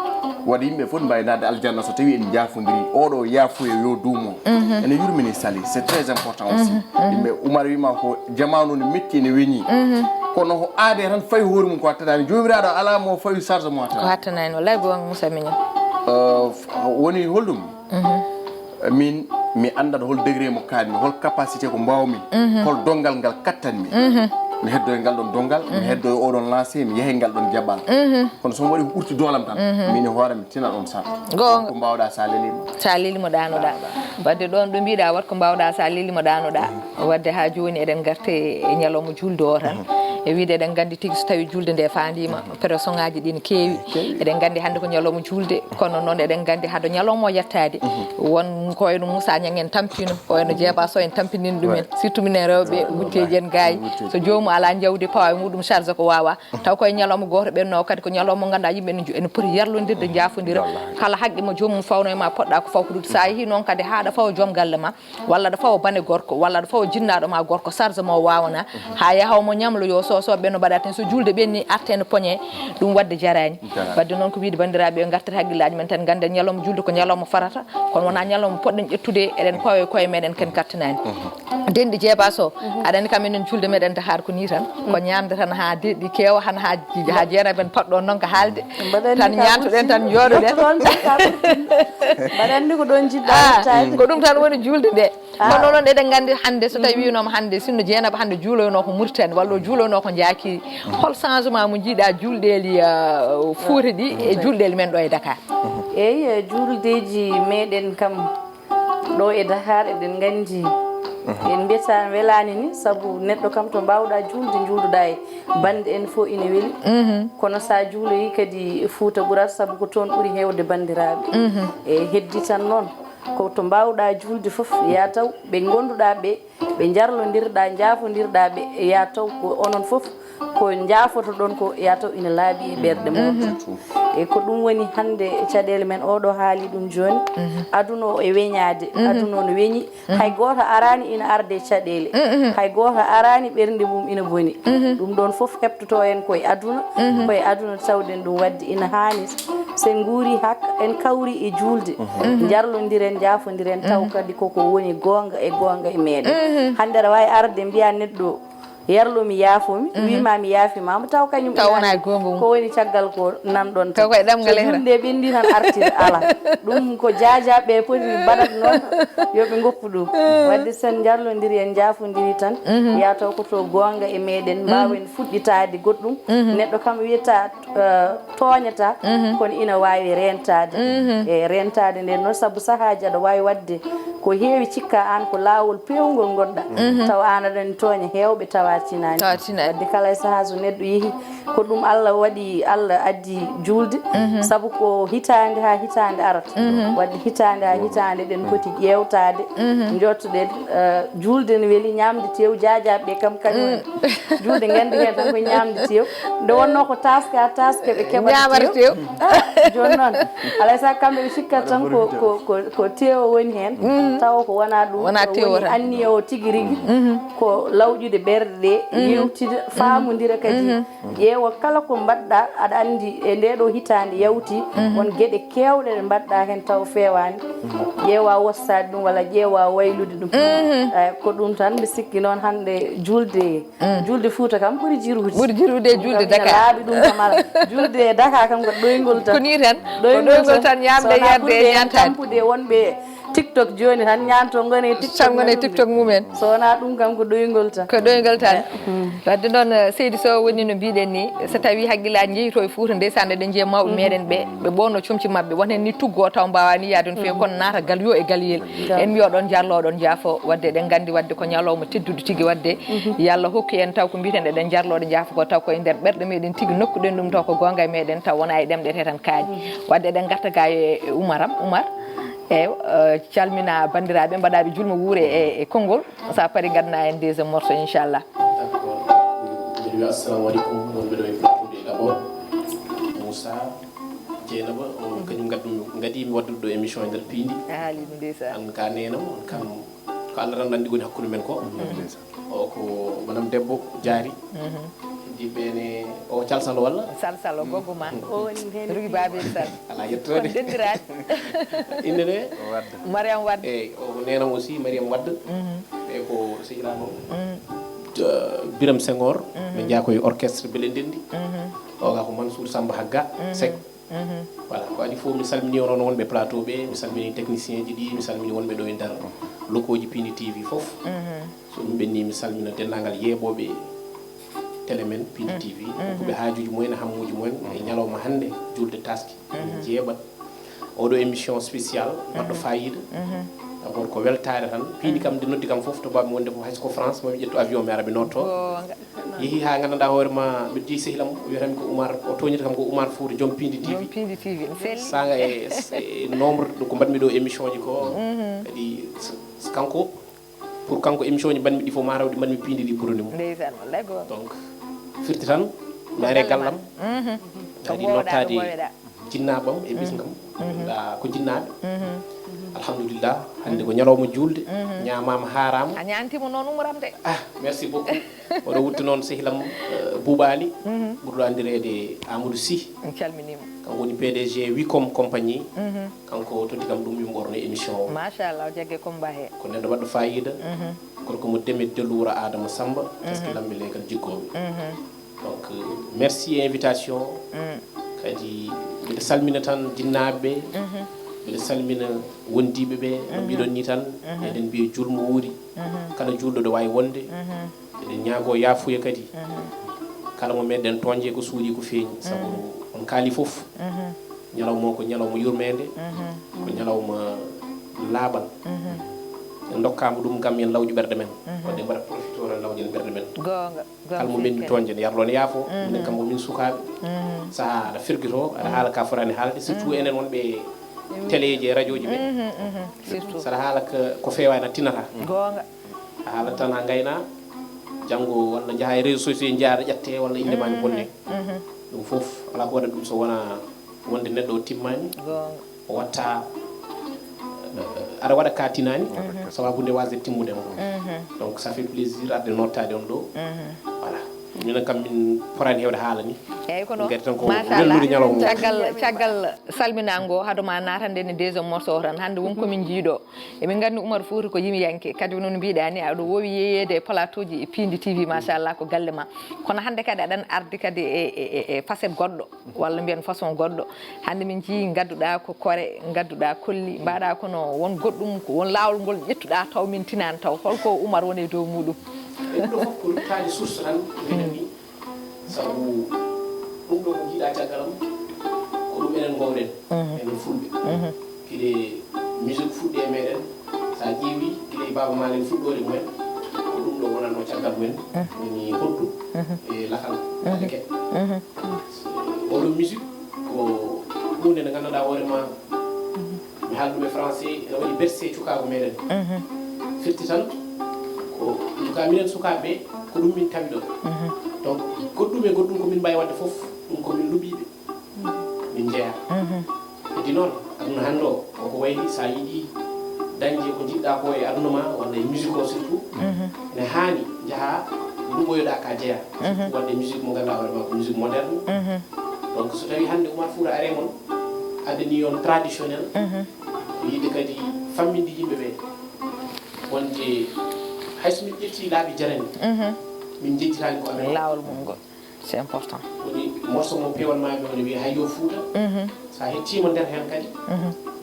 Waɗi yimɓe fof mbaawi naatde aljanna so tawi en jaafondiri. Oɗo yaafuya yo duumo. Ene yurmini sali, c'est très important aussi. Yimɓe Umar wima ko jamaanu ne metti ene weñi. Kono ko aade tan fawi hoore mum ko hattataani. Joomiraaɗo alaa mo fawi charge mo hattataani. Ko hattanaani, wallahi goonga Moussa Mignane. Euh, woni holɗum? Min, mi anndat hol degré mo kaanmi, hol capacité ko mbaawmi, hol donngal ngal kattanmi. Mi heddo e ngal ɗon donngal, mi heddo e oɗon lancé, mi yaha e ngal ɗon jaɓɓal. Kono so mi waɗi ko ɓurti doolam tan, min e hoore mi tina ɗon sar. Goonga. Ko mbaawɗa sa lelima. Sa lelima ɗaanoɗa. Wadde ɗon ɗo mbiɗa wat ko mbaawɗa sa lelima ɗaanoɗa. Wadde haa jooni eɗen ngarti e ñalawma juulde o tan. E wiide eɗen nganndi tigi so tawi juulde nde faandiima, pression ngaji ɗi ne keewi. Eɗen nganndi hannde ko ñalawma juulde, kono noon eɗen nganndi hado ñalawma o yettaade. Won ko wayno Moussa Niang en tampino, ko wayno Jeeba Sow en tampinino ɗumen. Surtout minen rewɓe, wutteeji en gaayi. So joomum Ala jawdi pawa e muɗum charge ko wawa. Taw koye ñalawma goto ɓenno kadi ko ñalawma mo ganduɗa yimɓe ene ju- ene poti yarlodirde, jaafodira. Kala haqqe mo joomum fawno e ma poɗɗa ko fawtodude. Sa yeehi noon kadi haɗa fawa joom galle ma, walla aɗa fawa bane gorko, walla aɗa fawa jinnaɗo ma gorko, charge mo wawana. Ha yaha omo ñamloyo so, so ɓenno mbaɗa ten, so julde ɓenni arte ene poñe. Ɗum wadde jarani. Wadde noon ko wiide bandiraɓe, yo gartir haqqillaji men tan, ganden ñalawma julde ko ñalawma farata, kono wona ñalawma poɗɗen ƴettude eɗen pawa e koye meɗen ken kattanani. Denɗi jeeba so, aɗa andi kam enen julde meɗen Dakar ko ni tan, ko ñamde tan ha deɗɗi kewa, han ha, ha jeenaɓe en paɗɗo noon ko haalde. Tan ñamtoɗen tan jooɗoɗen. Mbaɗa andi ko ɗon jiɗɗa. Ah, yettaade. Ko ɗum tan woni julde nde. Kono noon eɗen nganndi hannde, so tawi wiynoma hannde, sinno jeenaba hannde juuloyno ko Mauritanie walla o juuloyno ko Njaakiri, hol changement mo njiiɗa julɗeeli, ah, Fuuta ɗi e julɗeeli men ɗo e Dakar? Eyi, e juldeeji meɗen kam ɗo e Dakar, eɗen nganndi, en mbiyata welaani ni, sabu neɗɗo kam to mbaawɗa juulde, njuulduɗa e bannde en fof ina weli. Kono sa juuloyi kadi Fuuta ɓurat, sabu ko toon ɓuri heewde banndiraaɓe. E heddi tan noon, ko to mbaawɗa juulde fof, ya taw ɓe ngonduɗa ɓe, ɓe njarlondirɗa, njaafondirɗa ɓe, ya taw ko onon fof ko njaafotoɗon ko, ya taw ina laaɓi e ɓerɗe mon. E ko ɗum woni hannde caɗeele men, oɗo haali ɗum jooni. Aduna o e weñaade, aduna o no weñi. Hay gooto araani ina arde caɗeele. Hay gooto araani ɓernde mum ina boni. Ɗum ɗon fof heɓtoto en ko e aduna, ko e aduna tawɗen ɗum. Wadde ina haani, so en nguuri hak, en kawri e juulde, njarlondiren, njaafondiren, taw kadi koko woni goonga e goonga e meɗen. Hannde aɗa waawi arde mbiya neɗɗo, yarlo mi yaafo mi, wima mi yaafi ma, taw kañum taw wona e goonga mum. Ko woni caggal ko nanɗon taw koye ɗemngal so ehra julde ɓenndi tan artir ala. Ɗum ko jaajaɓe poti mbaɗat noon, yo ɓe ngoppu ɗum. Wadde sen njarlondiri en njaafondiri tan, ya taw ko to goonga e meɗen, mbaawen fuɗɗitaade goɗɗum. Neɗɗo kam wiyata, eh, tooñata, kono ina waawi rentaade. E rentaade nden noon, sabu sahaaji aɗa waawi waɗde ko heewi, cikka aan ko laawol peewngol ngonɗa, tawa aan aɗa tooña heewɓe, tawa tinaani. Tawa tinaani. Wadde kala e sahaa so neɗɗo yehi, ko ɗum Allah waɗi, Allah addi juulde, sabu ko hitaande haa hitaande arata. Wadde hitaande haa hitaande eɗen poti ƴeewtaade, njottoɗen, eh, juulde ne weli, ñaamde teew, jaajaaɓe kam kañum en. Juulde nganndi heen tan ko ñaamde teew. Nde wonnoo ko taaska, taaska ɓe keɓata ñaamata teew. Teew. Ah, jooni noon, alay sago kamɓe ɓe cikkat tan ko, ko, ko, ko teew woni heen. Tawa ko wona ɗum. Wona teew woni tan. Anniya o tigi rigi, ko lawƴude ɓerɗe ɗe, yewtida, faamondira kadi. Ƴeewa kala ko mbaɗɗa, aɗa anndi e nde ɗo hitaande yawti, won geɗe keewɗe ɗe mbaɗɗa heen taw feewaani. Ƴeewa wossaade ɗum walla ƴeewa waylude ɗum. Eh, ko ɗum tan mbi sikki noon hannde juulde, juulde Fuuta kam ɓuri jirude. Ɓuri jirude e juulde Dakar. Laaɓi ɗum kam ala. Juulde e Dakar kam ko ɗoyngol tan. Ko ni tan. Ko ɗoyngol tan, ñaamde, yarde e ñaamtaade. Tampude wonɓe TikTok jooni tan ñaanto ngone e TikTok. Tan ngone e TikTok mumen. So wonaa ɗum kam ko ɗoyngol tan. Ko ɗoyngol tan. Wadde noon, eh, seydi Sow, woni no mbiɗen ni, so tawi haqqillaaji njehi to e Fuuta, ndeysaan, eɗen njiya mawɓe meɗen ɓe, ɓe ɓowno comci maɓɓe, won heen ni tuggo taw mbaawani yaade no feewi, kono naata galyo e galyel. En mbiya oɗon jarlo, oɗon jaafo, wadde eɗen nganndi wadde ko ñalawma tedduɗo tigi, wadde yo Allah hokku en taw ko mbiiten eɗen jarlo, eɗen jaafo ko taw ko e nder ɓerɗe meɗen tigi nokkuɗen ɗum taw ko goonga e meɗen taw wona e ɗemɗe te tan kaaƴi. Wadde eɗen ngarta ga e Oumar am, Oumar. Eewa, eh, calmina banndiraaɓe, mbaɗaaɓe julmo wuure e, e konngol. Sa pari, ngadna en deuxième morceau, inchallah. D'accord. Mbiɗo wiya assalamu aleykum, wonɓe ɗo e plateau ɗi d'abord. Moussa, Dieynaba, on kañum ngaddu-, ngadii mi waɗdude ɗo émission e nder piindi. A haalii ɗum, ndeysaan. An ka neenam, on kam ko Allah tan anndi ko woni hakkunde men ko. O ko manam debbo jaari. Heddi ɓe ne, o Calsalo walla? Calsalo, goggo ma. O woni heen. Rugi Babil Sal. Ala yettoode. Kon dendiraaɓe. Innde nde? Mariam Wade. Eyi, o ko neenam aussi, Mariam Wade. Ɓe ko sehilaaɓe am. Biram Senghor. Ɓe njeyaa ko e orchestre Bele Ndenndi. O ga ko Mansour Samba Hagga Seck. Voilà, ko adii fof mi salmini on, on wonɓe plateau ɓe, mi salmini technicien ji ɗi, mi salmini wonɓe ɗo e nder lokooji Piindi T V fof. So ɗum ɓenni, mi salmina denndaangal yeeɓooɓe télé men Piindi T V, hokkuɓe haajuuji mumen, hammuuji mumen e ñalawma hannde, juulde taaske. Jeeɓat oɗo émission spécial, baɗɗo faayiida. D'abord ko weltaare tan. Piindi kam, nde noddi kam fof, to mbaawmi wonde fof, hay so ko France, mami ƴettu avion mi ara, mi nootto. Yehi haa nganndanɗaa hoore ma, mbiɗo jeyi sehil am, o wiyata mi ko Oumar, o tooñata kam ko Oumar Fouta, joom Piindi T V. Joom Piindi T V, no selli. Saanga e, e nombre ɗo ko mbaɗmi ɗo émission ji ko, kadi s-, s-, kanko Pour kanko, émission ji mbaɗmi ɗi fof, mataw ɗi mbaɗmi piindi ɗi pour ni mo. Ndeysaan, wallaay ko. Donc firti tan mi ari e gallam, kadi nottaade jinnaaɓam e ɓisngam. Ndaa ko jinnaaɓe. Alhamdulillah, hannde ko ñalawma juulde, ñaamaama haaraama. A ñaantiima noon, Umaram de. Ah, merci beaucoup. Oɗo wutte noon sehil am, eh, Buubaali, ɓurɗo anndireede Amadou Sy. En calminiima. Kanko woni P D G Wicom Compagnie. Kanko toddi kam ɗum, mi mborno émission o. Machallah, o jagge combat he. Ko neɗɗo waɗɗo faayiida. Gorko mo Demet Dellu, wuro Adama Samba, taski lamɓe leegal jikkooɓe. Donc, euh, merci e invitation o. Kadi mbiɗa salmina tan jinnaaɓe ɓe. Mbiɗa salmina wondiiɓe ɓe. No mbiɗon ni tan, eɗen mbiya juulmo wuuri. Kala juulɗo ɗo waawi wonde. Eɗen ñaagoo yaafuya kadi. Kala mo meɗɗen tooñde ko suuɗii ko feeñi. Sabu on kaali fof. Ñalawma o ko ñalawma yurmeende. Ko ñalawma laaɓal. En ndokkaama ɗum ngam en lawƴu ɓerɗe men. Wadde mbaɗa profito tan lawƴen ɓerɗe men. Goonga. Kala mo meɗɗen tooñde, yo Allah on yaafo. Minen kam ko min sukaaɓe. Sahaa aɗa fergitoo, aɗa haala ka fotaani haalde, surtout enen wonɓe teleeji e radiooji ɓe. Surtout. Saɗa haala ko, ko feewaani a tinata. Goonga. A haalat tan, a ngaynaa, janngo walla njahaa e réseaux sociaux, njiyaa aɗa ƴettee walla innde maa ne bonnee. Ɗum fof alaa ko waɗata ɗum so wonaa wonde neɗɗo o timmaani. Goonga. O waɗta, eh, aɗa waɗa ka tinaani, sababu nde waasde timmude ma. Donc ça fait plaisir arde nottaade on ɗo. Voilà. Minen kam min potaani heewde haala ni. Eyyi ko noon. Ngati tan ko Machallah. Welnude ñalawma o. Caggal, caggal salminaango, hade ma naatande e deuxième morceau o tan, hannde won ko min njiiɗo. Emin nganndi Umar Fuuta ko yimiyanke, kadi woni no mbiɗa ni, aɗa woowi yeeyeede e plateau ji e Piindi T V, machallah, ko galle ma. Kono hannde kadi aɗan ardi kadi e, e, e, e facette goɗɗo, walla mbiyen façon goɗɗo. Hannde min njii ngadduɗa ko kore, ngadduɗa kolli, mbaɗa kono won goɗɗum, ko won laawol ngol ƴettuɗa taw min tinaani taw. Holko Umar woni e dow muɗum? E ɗum ɗo fof ko ruttaade source tan, minen ni. Sabu ɗum ɗo ko jiiɗa caggal am, ko ɗum enen ngowɗen, enen Fulɓe. Gila musique fuɗɗi e meɗen, so a ƴeewi gila e Baaba Maal en fuɗɗoore mumen, ko ɗum ɗo wonatno caggal mumen, woni hoddu e lakal Aleke. Oɗo musique ko huunde nde ngannduɗaa hoore ma, mi haala ɗum e français, ene waɗi bercé cukaagu meɗen. Firti tan ko, en tout cas, minen sukaaɓe ɓe, ko ɗum min tawi ɗo. Donc goɗɗum e goɗɗum ko min mbawi waɗde fof, ɗum ko min luɓiiɓe, min njeya. Heddi noon, aduna hannde o koko wayri, so a yiɗi dañde ko njiɗɗa ko e aduna ma, walla e musique o surtout, ne haani njaha luɓoyoɗa ka jeya. Surtout waɗde musique mo ngannduɗaa hoore ma ko musique moderne. Donc so tawi hannde Umar Fuuta ari e mon, addani on traditionnel, ko yiɗde kadi famminde yimɓe ɓe wonde hay so min ƴetti laabi jarani, min njejjitaani ko amen o. Laawol mum ngol, c'est important. Woni morceau mo peewal ma mi, woni wiya Hayyo Fuuta. So a hettiima nder heen kadi,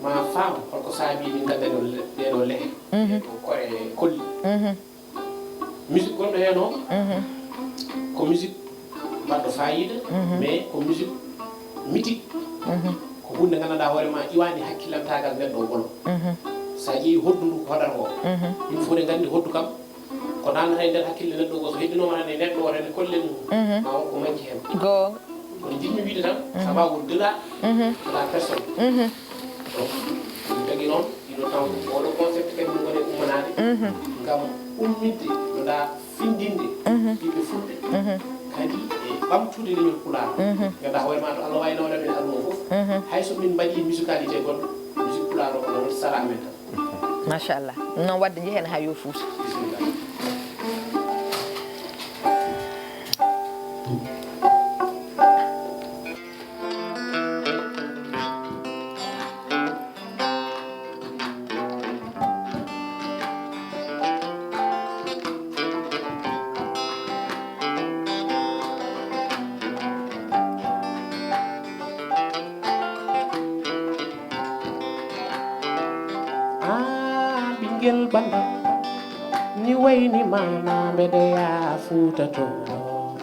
ma faam holko saabii min ngaddani on le-, ɗee ɗoo lehe, ɗee ɗoo ko-, e kolli. Musique gonɗo heen o, ko musique baɗɗo faayiida, mais ko musique mythique. Ko huunde nde ngannduɗaa hoore ma iwaani hakkillantaagal neɗɗo o golo. So a ƴeewi hoddu ndu ko hoɗata o, yimɓe fof ne nganndi hoddu kam ko naatnata e nder hakkille neɗɗo o, so heddinooma tan e neɗɗo o tan e kolle mum, ma won ko manki heen. Goonga. Kono njiɗmi wiide tan, ça va au-delà de la personne. Donc ɗum tagi noon, ɗiɗo taw oɗo concept kadi min ngoni ummanaade ngam ummitde no ndaa findinde yimɓe fulɓe, kadi e ɓamtude leñol pulaar. Ngannduɗaa hoore ma to Allah waawi nawde men aduna o fof, hay so min mbaɗi musicalité goɗɗo, musique pulaar o ko noon sara amen tan. Machallah. Noon waɗde njehen haa yo Fuuta. Bisimilla. Ah, ɓinngel banndam, ni wayni mama mbeɗa yaa Fuuta Tooro.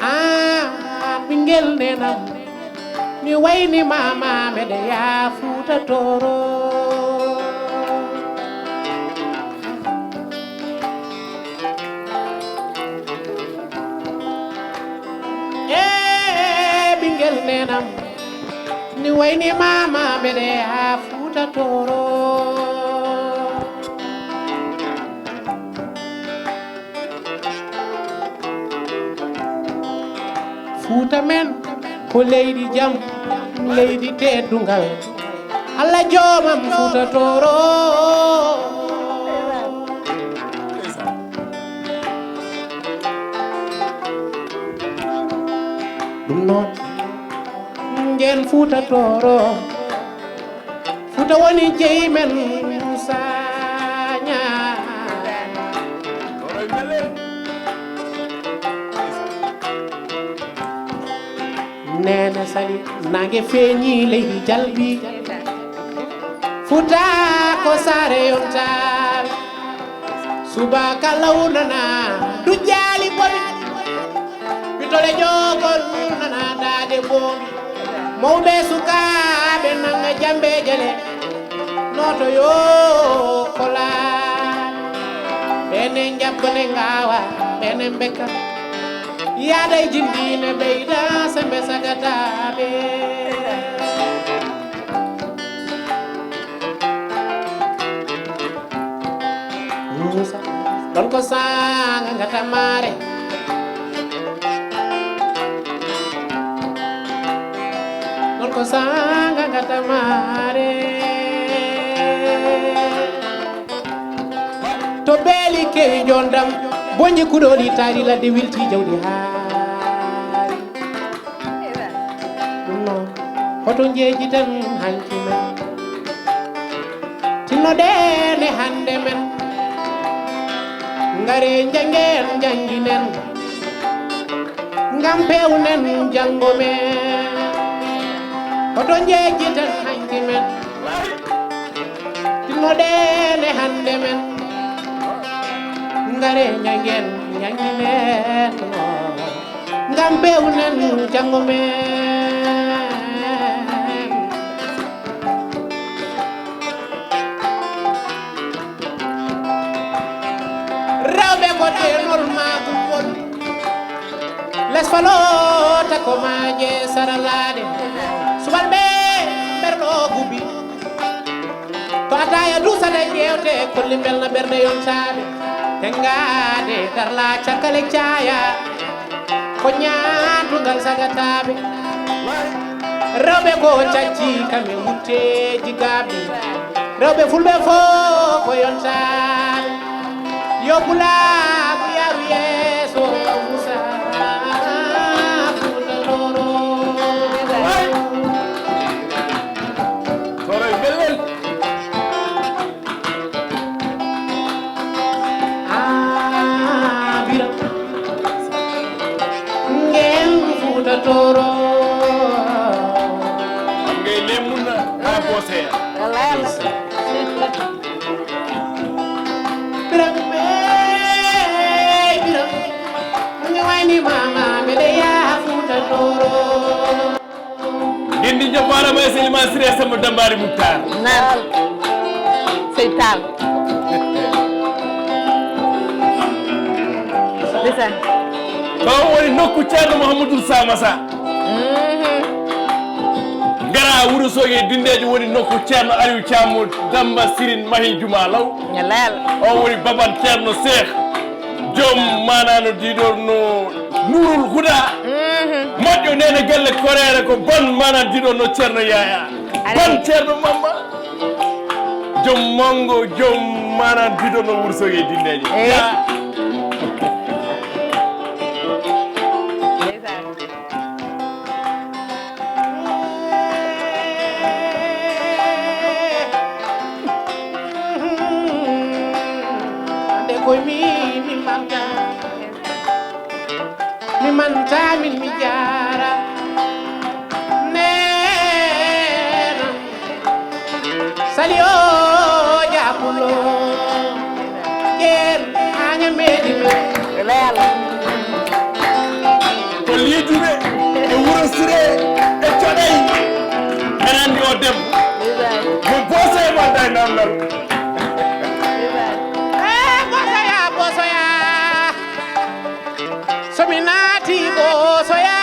Ah, ɓinngel nenam, ni wayni mama mbeɗa yaa Fuuta Tooro. Eh, ɓinngel Neenam ni wayni mama mbeɗe haa Fuuta Tooro. Fuuta men ko leydi jam, leydi teddungal. Allah joomam Fuuta Tooro. Ɗum noon, ngeen Fuuta Tooro. Fuuta woni jeyi men Saña. Neene Sali, naange feeñi, leydi jalbi. Fuuta ko saare yontaare. Subaka law nana dujjaali bomi. Bitole jookol nana daade bomi. Mawɓe sukaaɓe nanga jambe jele. Nooto yo kolaa. Ɓene njabbane ngaawa, ɓene mbekka. Yaada e jimɗiine ɓeyda sembe sagataaɓe. Musa, ɗon ko saanga ngata maare. Ɗon ko saanga ngata maare. To beeli kewi jondam, bonji kuɗooli taari ladde wilti jawdi haari. Ɗum noon, hoto njeeji tan hanki men. Tinnoɗen e hannde men. Ngare njanngen, njannginen. Ngam pewnen janngo men. Hoto njeeji tan hanki men. Tinnoɗen e hannde men. Ngare njanngen, njannginen. Ngam bewnen janngo men. Rewɓe ko ɗeenol maa kuppol. Les faloota ko maaje saralaaɗe. Subalɓe mberɗo gubi. To ataaya dusata ƴeewte, kolli mbelna ɓernde yontaaɓe. Tenngaade darla cakkale caaya. Ko ñaandugal sagataaɓe. Rewɓe ko cacci kam e wutteeji gaaɓi. Rewɓe fulɓe fof ko yontaaɓe. Yo pulaagu yaru yeeso Musa Fuuta Tooro. Tooro e bellel. Ah, Bira. Ngeen Fuuta Tooro. Ngeen lemmunna haa booseya. Wallaay Allah. Bira, eh, Bira. Nge wayni mama, mbeɗe yaa Fuuta Tooro. Ngenndi jabbaarama e Selima Siré Samba Dambari Moutar. Naan. Sey Tall. Ndeysaan. Ɗo woni nokku Ceerno Mouhamadou Samassa. Mhm. Ngara Wuro Soogi e Dindeejo woni nokku Ceerno Aliou Thiam mo Damba Sirin Mahi Juma Law. Ñalaal. O woni baban Ceerno Seex. Joom maana no diiɗo no Nurul Huda. Mhm. Moƴƴo nene galle koreere ko bon maana diiɗo no Ceerno Yaya. Alay. Bon Ceerno Mamba. Joom mango, joom maana diiɗo no Wuro Soogi e Dindeejo. Eey. Ya. Ndeysaan. Ande koy mi, mi manta. Mi manta min mi jaara. Neena. Sali o jaabulo. Ƴeen aña meeɗi men. Walaay Allah. Ko liiduɓe e Wuro Siré e Coɗay. Aɗa anndi o debbo. Ndeysaan. Mo boose e wadda e namdal. Ndeysaan. Eh, bosoya, bosoya. So mi naati bosoya,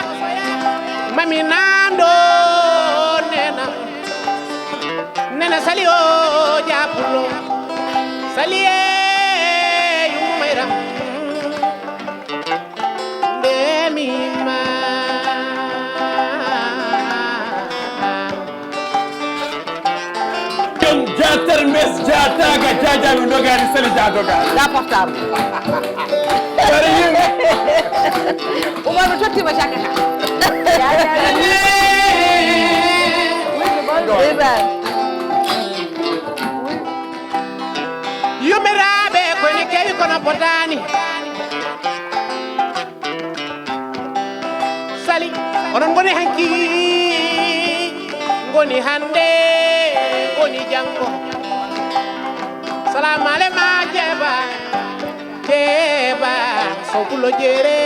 mami naamdo Sali o japulo, sali e yumayra, nde mi ma. Jom jater mes jataga jajaɓe dogani sali ja doga. Ga portable. Bari yimɓe. Umar mi tottima cakka ka. Ibrahim. Yumiraɓe koni kewi kono potani. Sali onon ngoni hanki, ngoni hande, ngoni jango. Salam ale ma jeba, jeba sokulo jere.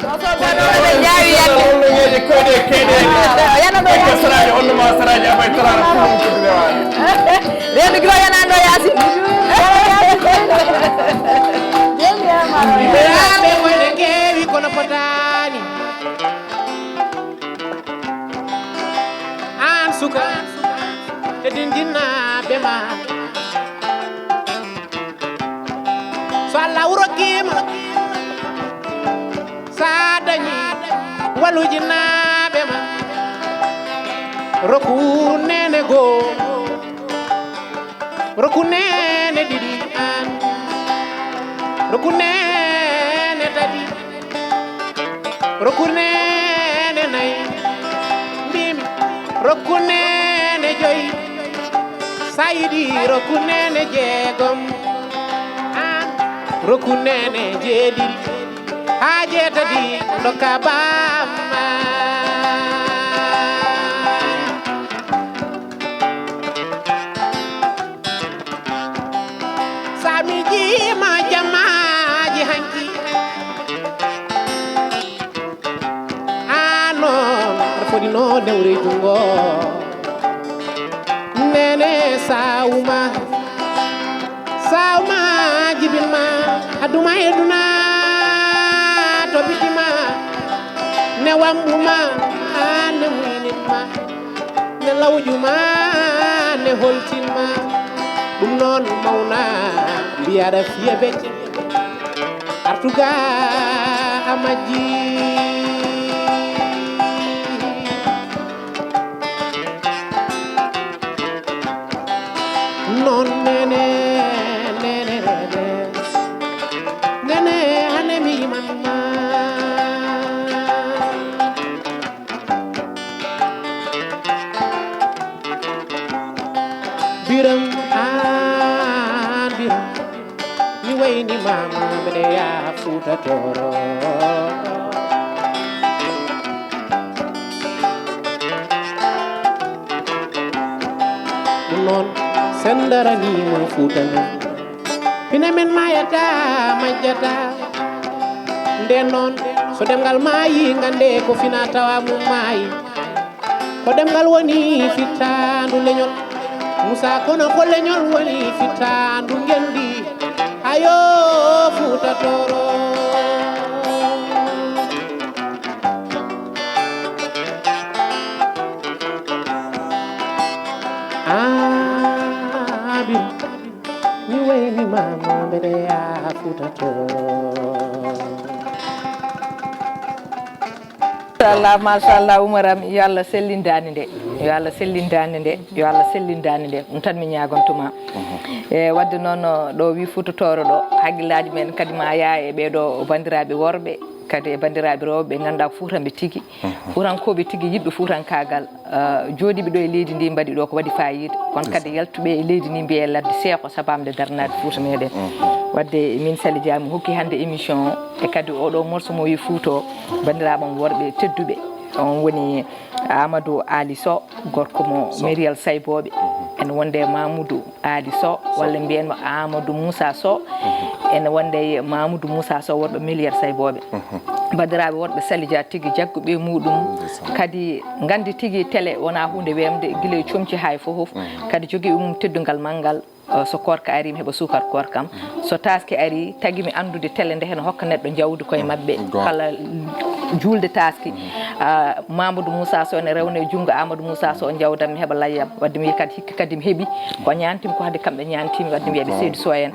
Soso bono ɓe jaawi yande. Hollogeeje koɗe keɗe. Yana ɗo Ɓe yande. Kasaraji hollo ma saraji abay tarara ko ɗum ko rewaani. Reedu giro yana ɗo yaasi. Yimɓe koyɗe kewi kono potani. An suka, teddin jinnaɓe ma. So Allah rokkima, sa dañi waluji naɓe ma. Rokku nene goo, rokku nene ɗiɗi an, rokku nene tati, rokku nene nayi, mbimi rokku nene joyi, sa yiɗi rokku nene jeegom, an rokku nene jeeɗiɗi, ha jeetati dokka bamma. Sa miijima jamaaji hanki, a noon aɗa foti no newre junngo. Nene sawma, sawma jibinma, aduma e duna to bitima, ne wambuma, ne muninma. Ne lawƴu ma, ne holtin ma. Ɗum noon mawna mbiyaɗa fiya becce. Artuga a majji. Noon nene, nene, nene. Nene, hane mi yiman ma. Biram an biram, mi wayni mama mbeɗa yaha Fuuta Tooro. Ɗum noon sen daranima Fuuta men. Pine men mayata majjata. Nden noon so ɗemngal maayi ngannde ko fina tawa mum maayi. Ko ɗemngal woni fittaandu leñol. Musa kono ko leñol woni fittaandu ngenndi. Ayo Fuuta Tooro. Abin. Mi wayni mama mbeɗa yaha Fuuta Tooro. Machallah, machallah, Umar am, yo Allah sellin daande nde, yo Allah sellin daande nde, yo Allah sellin daande nde, ɗum tan mi ñaagontoma. E wadde noon ɗo wi Fuuta Tooro ɗo, hakkillaaji men kadi ma yaa e ɓeeɗo banndiraaɓe worɓe, kadi e banndiraaɓe rewɓe ɓe ngannduɗaa ko Fuutankooɓe tigi, Fuutankooɓe tigi yiɗɓe Fuutankaagal. Jooɗiiɓe ɗo e leydi ndi mbaɗi ɗo ko waɗi faayiida, kono kadi yaltuɓe e leydi ndi mbiye ladde seeko sababu nde daranaade Fuuta meɗen. Wadde min Sali Dia mi hokki hannde émission o, e kadi oɗo morceau mo wi Fuuta o, banndiraaɓe am worɓe tedduɓe, on woni Amadou Ali Sow, gorko mo Meriel Saybooɓe, ene wonde Mamoudou Ali Sow, walla mbiyen mo Amadou Moussa Sow. Ene wonde e Mamoudou Moussa Sow, worɓe Melier Saybooɓe. Banndiraaɓe worɓe Sali Dia tigi jagguɓe muɗum. Kadi nganndi tigi télé wonaa huunde weemde, gila e comci haa e fof. Kadi jogiiɓe mum teddungal manngal, eh, so koorka arii mi heɓa suukar koorkam. So taaske arii tagi mi anndude télé nde heno hokka neɗɗo jawdi koye maɓɓe. Kala juulde taaski. Ah, Mamadou Moussa Sow ene rewna e junngo Amadou Moussa Sow, jawdam mi heɓa layyam. Wadde mi wiyi kadi hikka kadi mi heɓi ko ñaantim ko, hade kamɓe ñaantim, wadde mi wiyaɓe Seydou Sow en.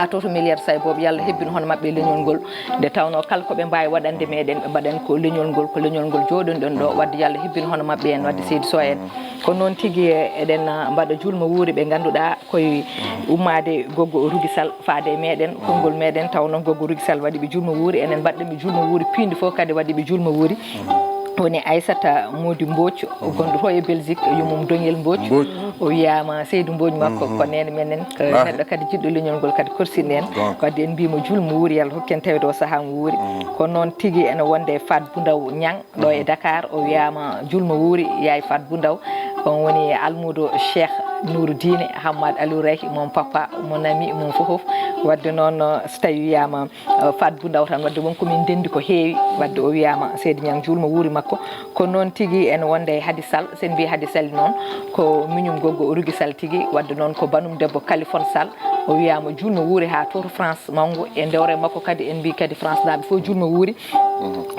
A toto milliard say boobu, yo Allah hebbin hono maɓɓe e leñol ngol. Nde tawnoo kala ko ɓe mbaawi waɗande meɗen, ɓe mbaɗen ko leñol ngol, ko leñol ngol jooɗonɗen ɗo. Wadde yo Allah hebbin hono maɓɓe en, wadde Seydou Sow en. Ko noon tigi, eɗen, ah, mbaɗa julmo wuuri ɓe ngannduɗaa koye ummaade goggo Rugisal faade e meɗen, konngol meɗen, taw noon goggo Rugisal waɗi ɓe julmo wuuri, enen mbaɗɗen ɓe julmo wuuri piindi fof kadi waɗi ɓe julmo wuuri. Woni Aissata Mody Mbodj, gonɗo to e Belgique, yummum Doñel Mbodj. Mbodj. O wiyaama Seydou Mbodj makko, ko neene menen, ko neɗɗo kadi jiɗɗo leñol ngol kadi korsinɗen. Wadde en mbiimo julmo wuuri, yo Allah hokku en tawde o sahaa mo wuuri. Ko noon tigi ene wonde Fat Boundaw Niang, ɗo e Dakar, o wiyaama julmo wuuri, yaay Fat Boundaw. On woni almuudo Cheikh Nourou Diine, Hammad Aliou Raky, mon papa, mon ami, mon fofof. Wadde noon, so tawi wiyaama, eh, Fat Boundaw tan, wadde won ko min ndenndi ko heewi, wadde o wiyaama Seydi Niang julmo wuuri makko. Ko noon tigi ene wonde e Hadi Sall, sen mbi Hadi Sall noon, ko miñum goggo o Rugi Sall tigi, wadde noon ko banum debbo Kalifon Sall, o wiyaama julmo wuuri haa to to France mawngo, e ndewre makko kadi en mbi kadi France naaɓe fof julmo wuuri.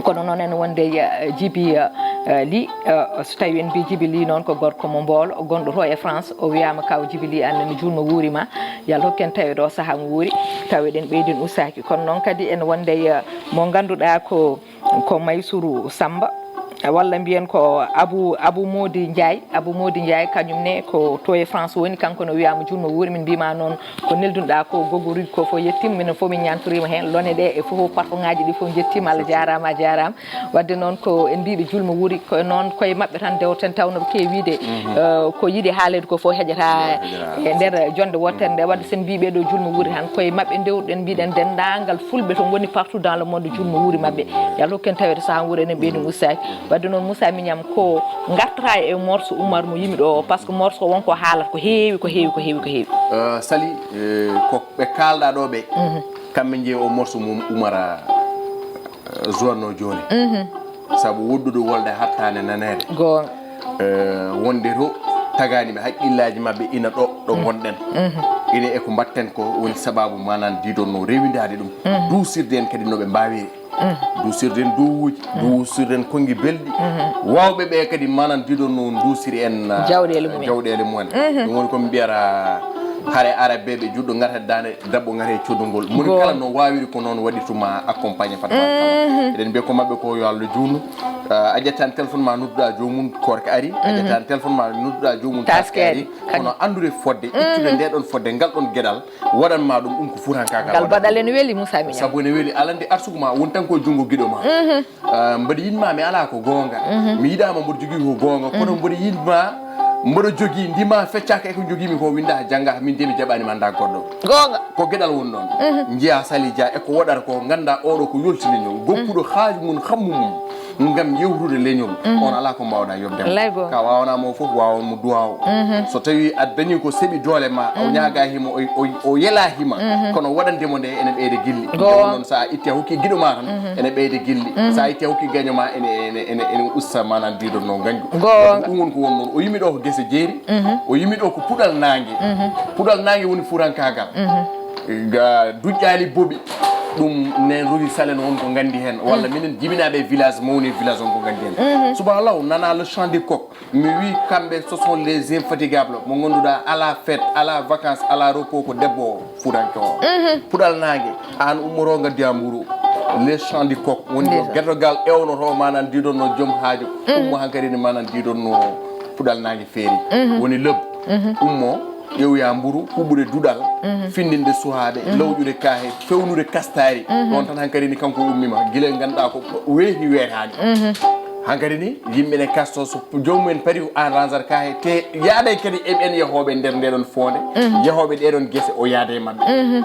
Kono noon ene wonde, eh, Jibi, eh, eh, Li, eh, so tawi en mbi Jibi Li noon ko gorko mo Mboolo, gonɗo to e France, o wiyaama kaw Jibi Li an ne julmo wuuri ma, yo Allah hokku en taweede o sahaa mo wuuri, taw eɗen ɓeydin ustaaki. Kono noon kadi ene wonde, eh, mo ngannduɗaa ko, ko Maysuru Samba, walla mbiyen ko Abu, Abu Modi Ndiaye, Abu Modi Ndiaye kañum ne ko to e France woni, kanko no wiyaama julmo wuuri, min mbima noon ko neldunɗaa ko goggo Rugi ko fof yettiima, minen fof min ñaantoriima heen, lone ɗe e fof parfum ŋaaji ɗi fof njettiima, Allah jaaraama, a jaaraama. Wadde noon ko en mbiiɓe julmo wuuri, ko noon koye maɓɓe tan dewten, tawno ɓe keewi wiide, eh, ko yiɗi haaleede ko fof heƴata e nder jonde wootere nde. Wadde sen mbiiɓe ɗo julmo wuuri tan, koye maɓɓe ndewruɗen, mbiɗen denndaangal fulɓe to ngoni partout dans le monde, julmo wuuri maɓɓe. Yo Allah hokku en taweede sahaa wuuro enen ɓeydi ustaaki. Wadde noon Moussa Mignane ko ngartata e morceau Oumar mo yimi ɗo o, par ce que morceau o won ko haalata ko heewi, ko heewi, ko heewi, ko heewi. Eh, Sali, eh, ko ɓe kaalɗa ɗo ɓe, kamɓe jeeyi o morceau mum Oumar, eh, joinno jooni. Sabu woɗɗude wolde hattaande naneede. Goonga. Eh, wonde to tagaani ɓe haqqillaaji maɓɓe ina ɗo, ɗo ngonɗen. Ina e ko mbaɗten ko woni sababu manan didon no rewindaade ɗum. Duusirde en kadi no ɓe mbaawiri. Duusirde en duuwuuji, duusirde en konngi belɗi. Waawɓe ɓe kadi manan didon no duusiri en, ah, jawɗeele mumen. Jawɗeele mumen. Ɗum woni ko mi mbiyata hare arabe ɓe juɗɗo ngata daande. Dabbo ngata e codungol. Moni kala no waawiri ko noon waɗirtuma accompagné fat ma kala. Eɗen mbiya ko maɓɓe ko yo Allah juutnu. Ah, a ƴettan téléphone ma nodduɗa joomum koorka ari. A ƴettan téléphone ma nodduɗa joomum taske ari. Kono anndude fodde, ittude nde ɗon fodde, ngal ɗon geɗal, waɗan ma ɗum, ɗum ko fuutankagal. Ngal baɗal ene weli, Moussa Mignane. Sabu ene weli, alande arsugu ma won tan ko junngo giɗo ma. Ah, mboɗo yiɗma, mi alaa ko goonga. Mi yiɗaama, mboɗo jogii ko goonga. Kono mboɗo yiɗma, mboɗo jogii, ndima feccaka e ko njogiimi ko, winda jannga, min de mi jaɓaani manda goɗɗo. Goonga. Ko geɗal woni ɗon. Njiya Sali Dia e ko waɗata ko, ngannda oɗo ko yolti leñol. Goppuɗo haaju mum, hammu mum, ngam yewtude leñol. On alaa ko mbawɗa yobde mo. Wallay goonga. Ka waawanaa mo fof, waawan mo duwaawo. So tawi a dañi ko seɓi doole ma, o ñaaga himo, o, o, o yela hima. Kono waɗande mo nde ene ɓeyda gilli. Goonga. Ɗum noon, so a itti a hokki giɗo ma tan, ene ɓeyda gilli. So a itti a hokki gaño ma, ene, ene, ene, ene usta manan didon no gañgu. Goonga. Ɗum woni ko won noon. O yimi ɗo ko gese jeeri. O yimi ɗo ko puɗal naange. Puɗal naange woni fuutankagal. Ga duƴƴaali boɓi. Ɗum nen Rugi Salen on ko nganndi heen. Walla minen jibinaaɓe e village, mawni e village on ko nganndi heen. Subhanallah, nana le chant du coq. Mi wi kamɓe, ce sont les infatigables. Mo ngannduɗaa, ala fête, ala vacances, ala repos, ko debbo o, fuutanke o. Puɗal naange, aan ummoro ngaddiya mburu. Le chant du coq. Woni ko gertogal ewnoto manan didon no joom haaju. Ummo hankadi ni manan didon no puɗal naange feeri. Woni leb. Ummo, ƴeewoya mburu, huɓude duɗal, findinde suhaaɓe, lawƴude kaahe, fewnude kastaari. Ɗon tan hankadi ni kanko ummima, gila ngannduɗaa ko weeti weetaani. Hankadi ni yimɓe ne kasto, so joomum en pari ko aan ranzar kaahe, te yaaday kadi e ɓen yahooɓe nder nde ɗon foonde, yahooɓe ɗe ɗon gese, o yaada e maɓɓe.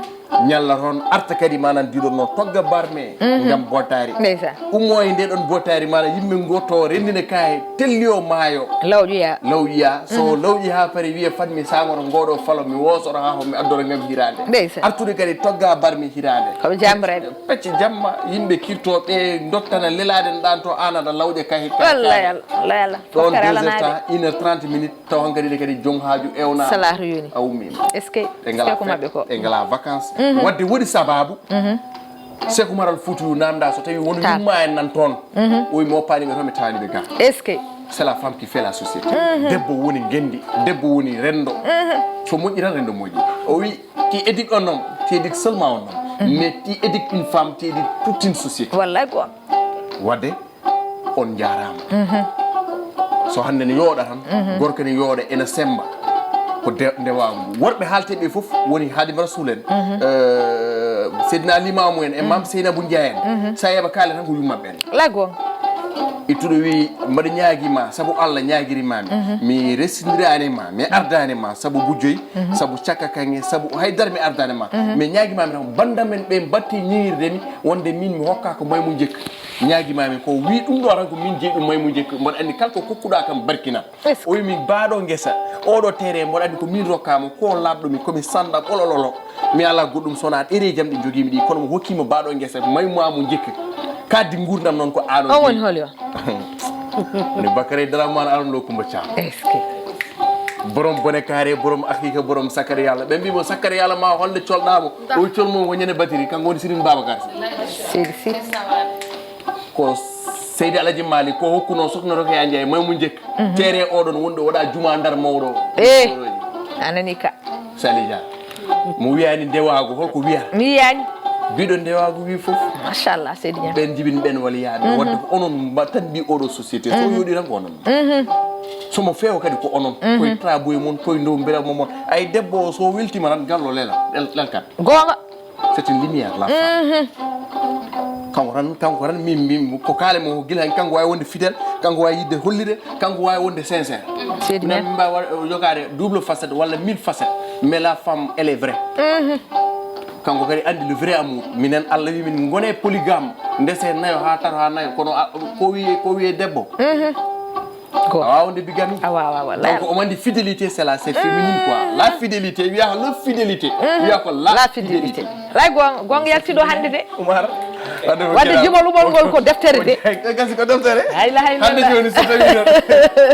Ñalla toon, arta kadi manan didon no togga barme ngam bottaari. Ndeysaan. Ummo e nde ɗon bottaari, manan yimɓe ngotto renndina kaahe, telli o maayo. Lawƴoya. Lawƴoya. So lawƴi haa pari, wiya fat mi saamoro ngoɗo falo, mi woosoro haa ho mi addoro ngam hiraande. Ndeysaan. Artude kadi togga barme hiraande. Ko ɓe jamreɓe. Pecce jamma, yimɓe kirto ɓe dottana lelaade ɗan to, aan aɗa lawƴa kaahe. Wallay Allah, wallay Allah. Ɗon deux heures temps, une heure trente minutes, taw hankadi ne kadi joom haaju ewna. Salatu yoni. A ummima. Est-ce que, est-ce que ko maɓɓe ko? Ɓe ngala vacances. Wadde woni sababu. Seku Maral Fuutu namda so tawi won yumma en nan toon. O wi mo paani ɓe toon ɓe taani ɓe ga. Est-ce que? C'est la femme qui fait la société. Debbo woni ngendi, debbo woni rendo. So moƴƴi tan rendo moƴƴi. O wi, tu éduques un homme, tu éduques seulement un homme. Mais tu éduques une femme, tu éduques toute une société. Wallahi ko. Wadde on njaaraama. So hannde ne yooɗa tan, gorko ne yooɗa ena semmba. Ko de- ndewaagu ngu. Worɓe haalteeɓe fof woni Hadim Rasul en, eh, Seydina Limamu en, e Mam Seynabou Ndiaye en. So a yeɓa kaale tan ko yummaɓe en. Lago. Ittuɗo wi, mbaɗa ñaagi ma, sabu Allah ñaagiri ma mi. Mi resindiraani ma, mi ardaani ma, sabu gujjoy, sabu cakka kaŋŋe, sabu haydara mi ardaani ma. Mi ñaagi ma mi tan, banda men ɓe mbatti ñiŋirde mi, wonde min mi hokka ko may mu njëkk. Ñaagi ma mi ko wi ɗum ɗo tan ko min jeyi ɗum may mu njëkk. Mboɗo anndi kala ko kokkuɗa kam barkina. O wi mi baaɗo ngesa, oɗo tere mboɗo anndi ko min rokka mo, ko laaɓɗo mi, ko mi sanda ɓolololo. Mi ala goɗɗum sona ɗereji am ɗi jogimi ɗi, kono mo hokkima baaɗo ngesa, may ma mu njëkk. Kaddi ngurdam noon ko ano. On woni holi o? Ni Bakary Dramane Aram Lo Kumba Thiam. Est-ce que? Borom bone carré, borom akika, borom Sakari Yalla. Ɓe mbi mo Sakari Yalla ma holde colɗa mo. O wi col mo ko ñande batiri, kanko woni Serigne Babacar Sy. Seydi Sy. Ko Seydi Alaji Malik ko hokkuno Sokhna Rokhaya Ndiaye may mu njëkk. Tere oɗon wonɗo waɗa juma ndar mawɗo. Eh. A nani ka. Sali Dia. Mo wiyani ndewaagu holko wiya? Mi wiyani. Biɗo ndewaagu wi fof. Machallah Seydi Dia. Ɓen jibin ɓen wali yaaɓe. Wadde ko onon mba- tan mbi oɗo société. So yooɗi tan ko onon. Somo feewa kadi ko onon. Koye travaux mon, koye dow mbela momon. Ay debbo o so weltima tan gallo lela. Lel- Lelkat. Goonga. C'est une lumière, la femme. Kanko tan, kanko tan, min, min, ko kaale mo gila hen, kanko wawi wonde fidèle, kanko wawi yidde hollire, kanko wawi wonde sincère. Seydi Minen men. Min mbawi wa- jogaade double facette walla mille facettes, mais la femme, elle est vraie. Kanko kadi andi le vrai amour. Minen Allah wi min ngone polygame, ndese nayo ha tato ha nayo, kono a- ko wiye, ko wiye debbo. A wawa wonde bigami. A wawa, wallahi. Donc, on dit fidélité, c'est la, c'est féminin, quoi. La fidélité, wiya ko la fidélité. Wiya ko la fidélité. Lay gonga, gonga yaltiɗo hannde de. Umar. Wadde jumol umol ngol ko deftere de. Gasi ko deftere. La ilaha illallah. Hannde joni so tawi noon,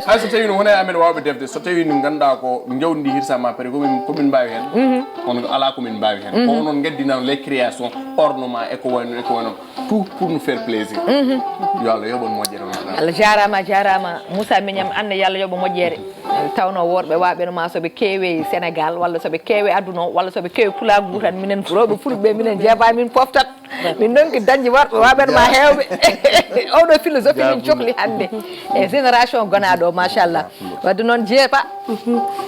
hay so tawi no wona e amen wawɓe defde, so tawi no ganduɗa ko jawdi ndi hirsama, peut-être ko min, ko min mbawi hen. Kono ala ko min mbawi hen. Ko onon gaddinano les créations, ornement e ko wayno, e ko wayno. Tout pour nous faire plaisir. Yo Allah yoɓon moƴƴere. Allah jarama, jarama. Moussa Mignam Anne, yo Allah yoɓo moƴƴere. Tawno worɓe waɓeno ma soɓe keewe Sénégal, walla soɓe keewe aduna o, walla soɓe keewe pulagu tan, minen rewɓe fulɓe, minen jeeba, min poftat. Min donki dañde worɓe waɓeno ma hewɓe. Oɗo philosophie min cokli hannde. E génération gonaɗo o, machallah. Wadde noon jeepa.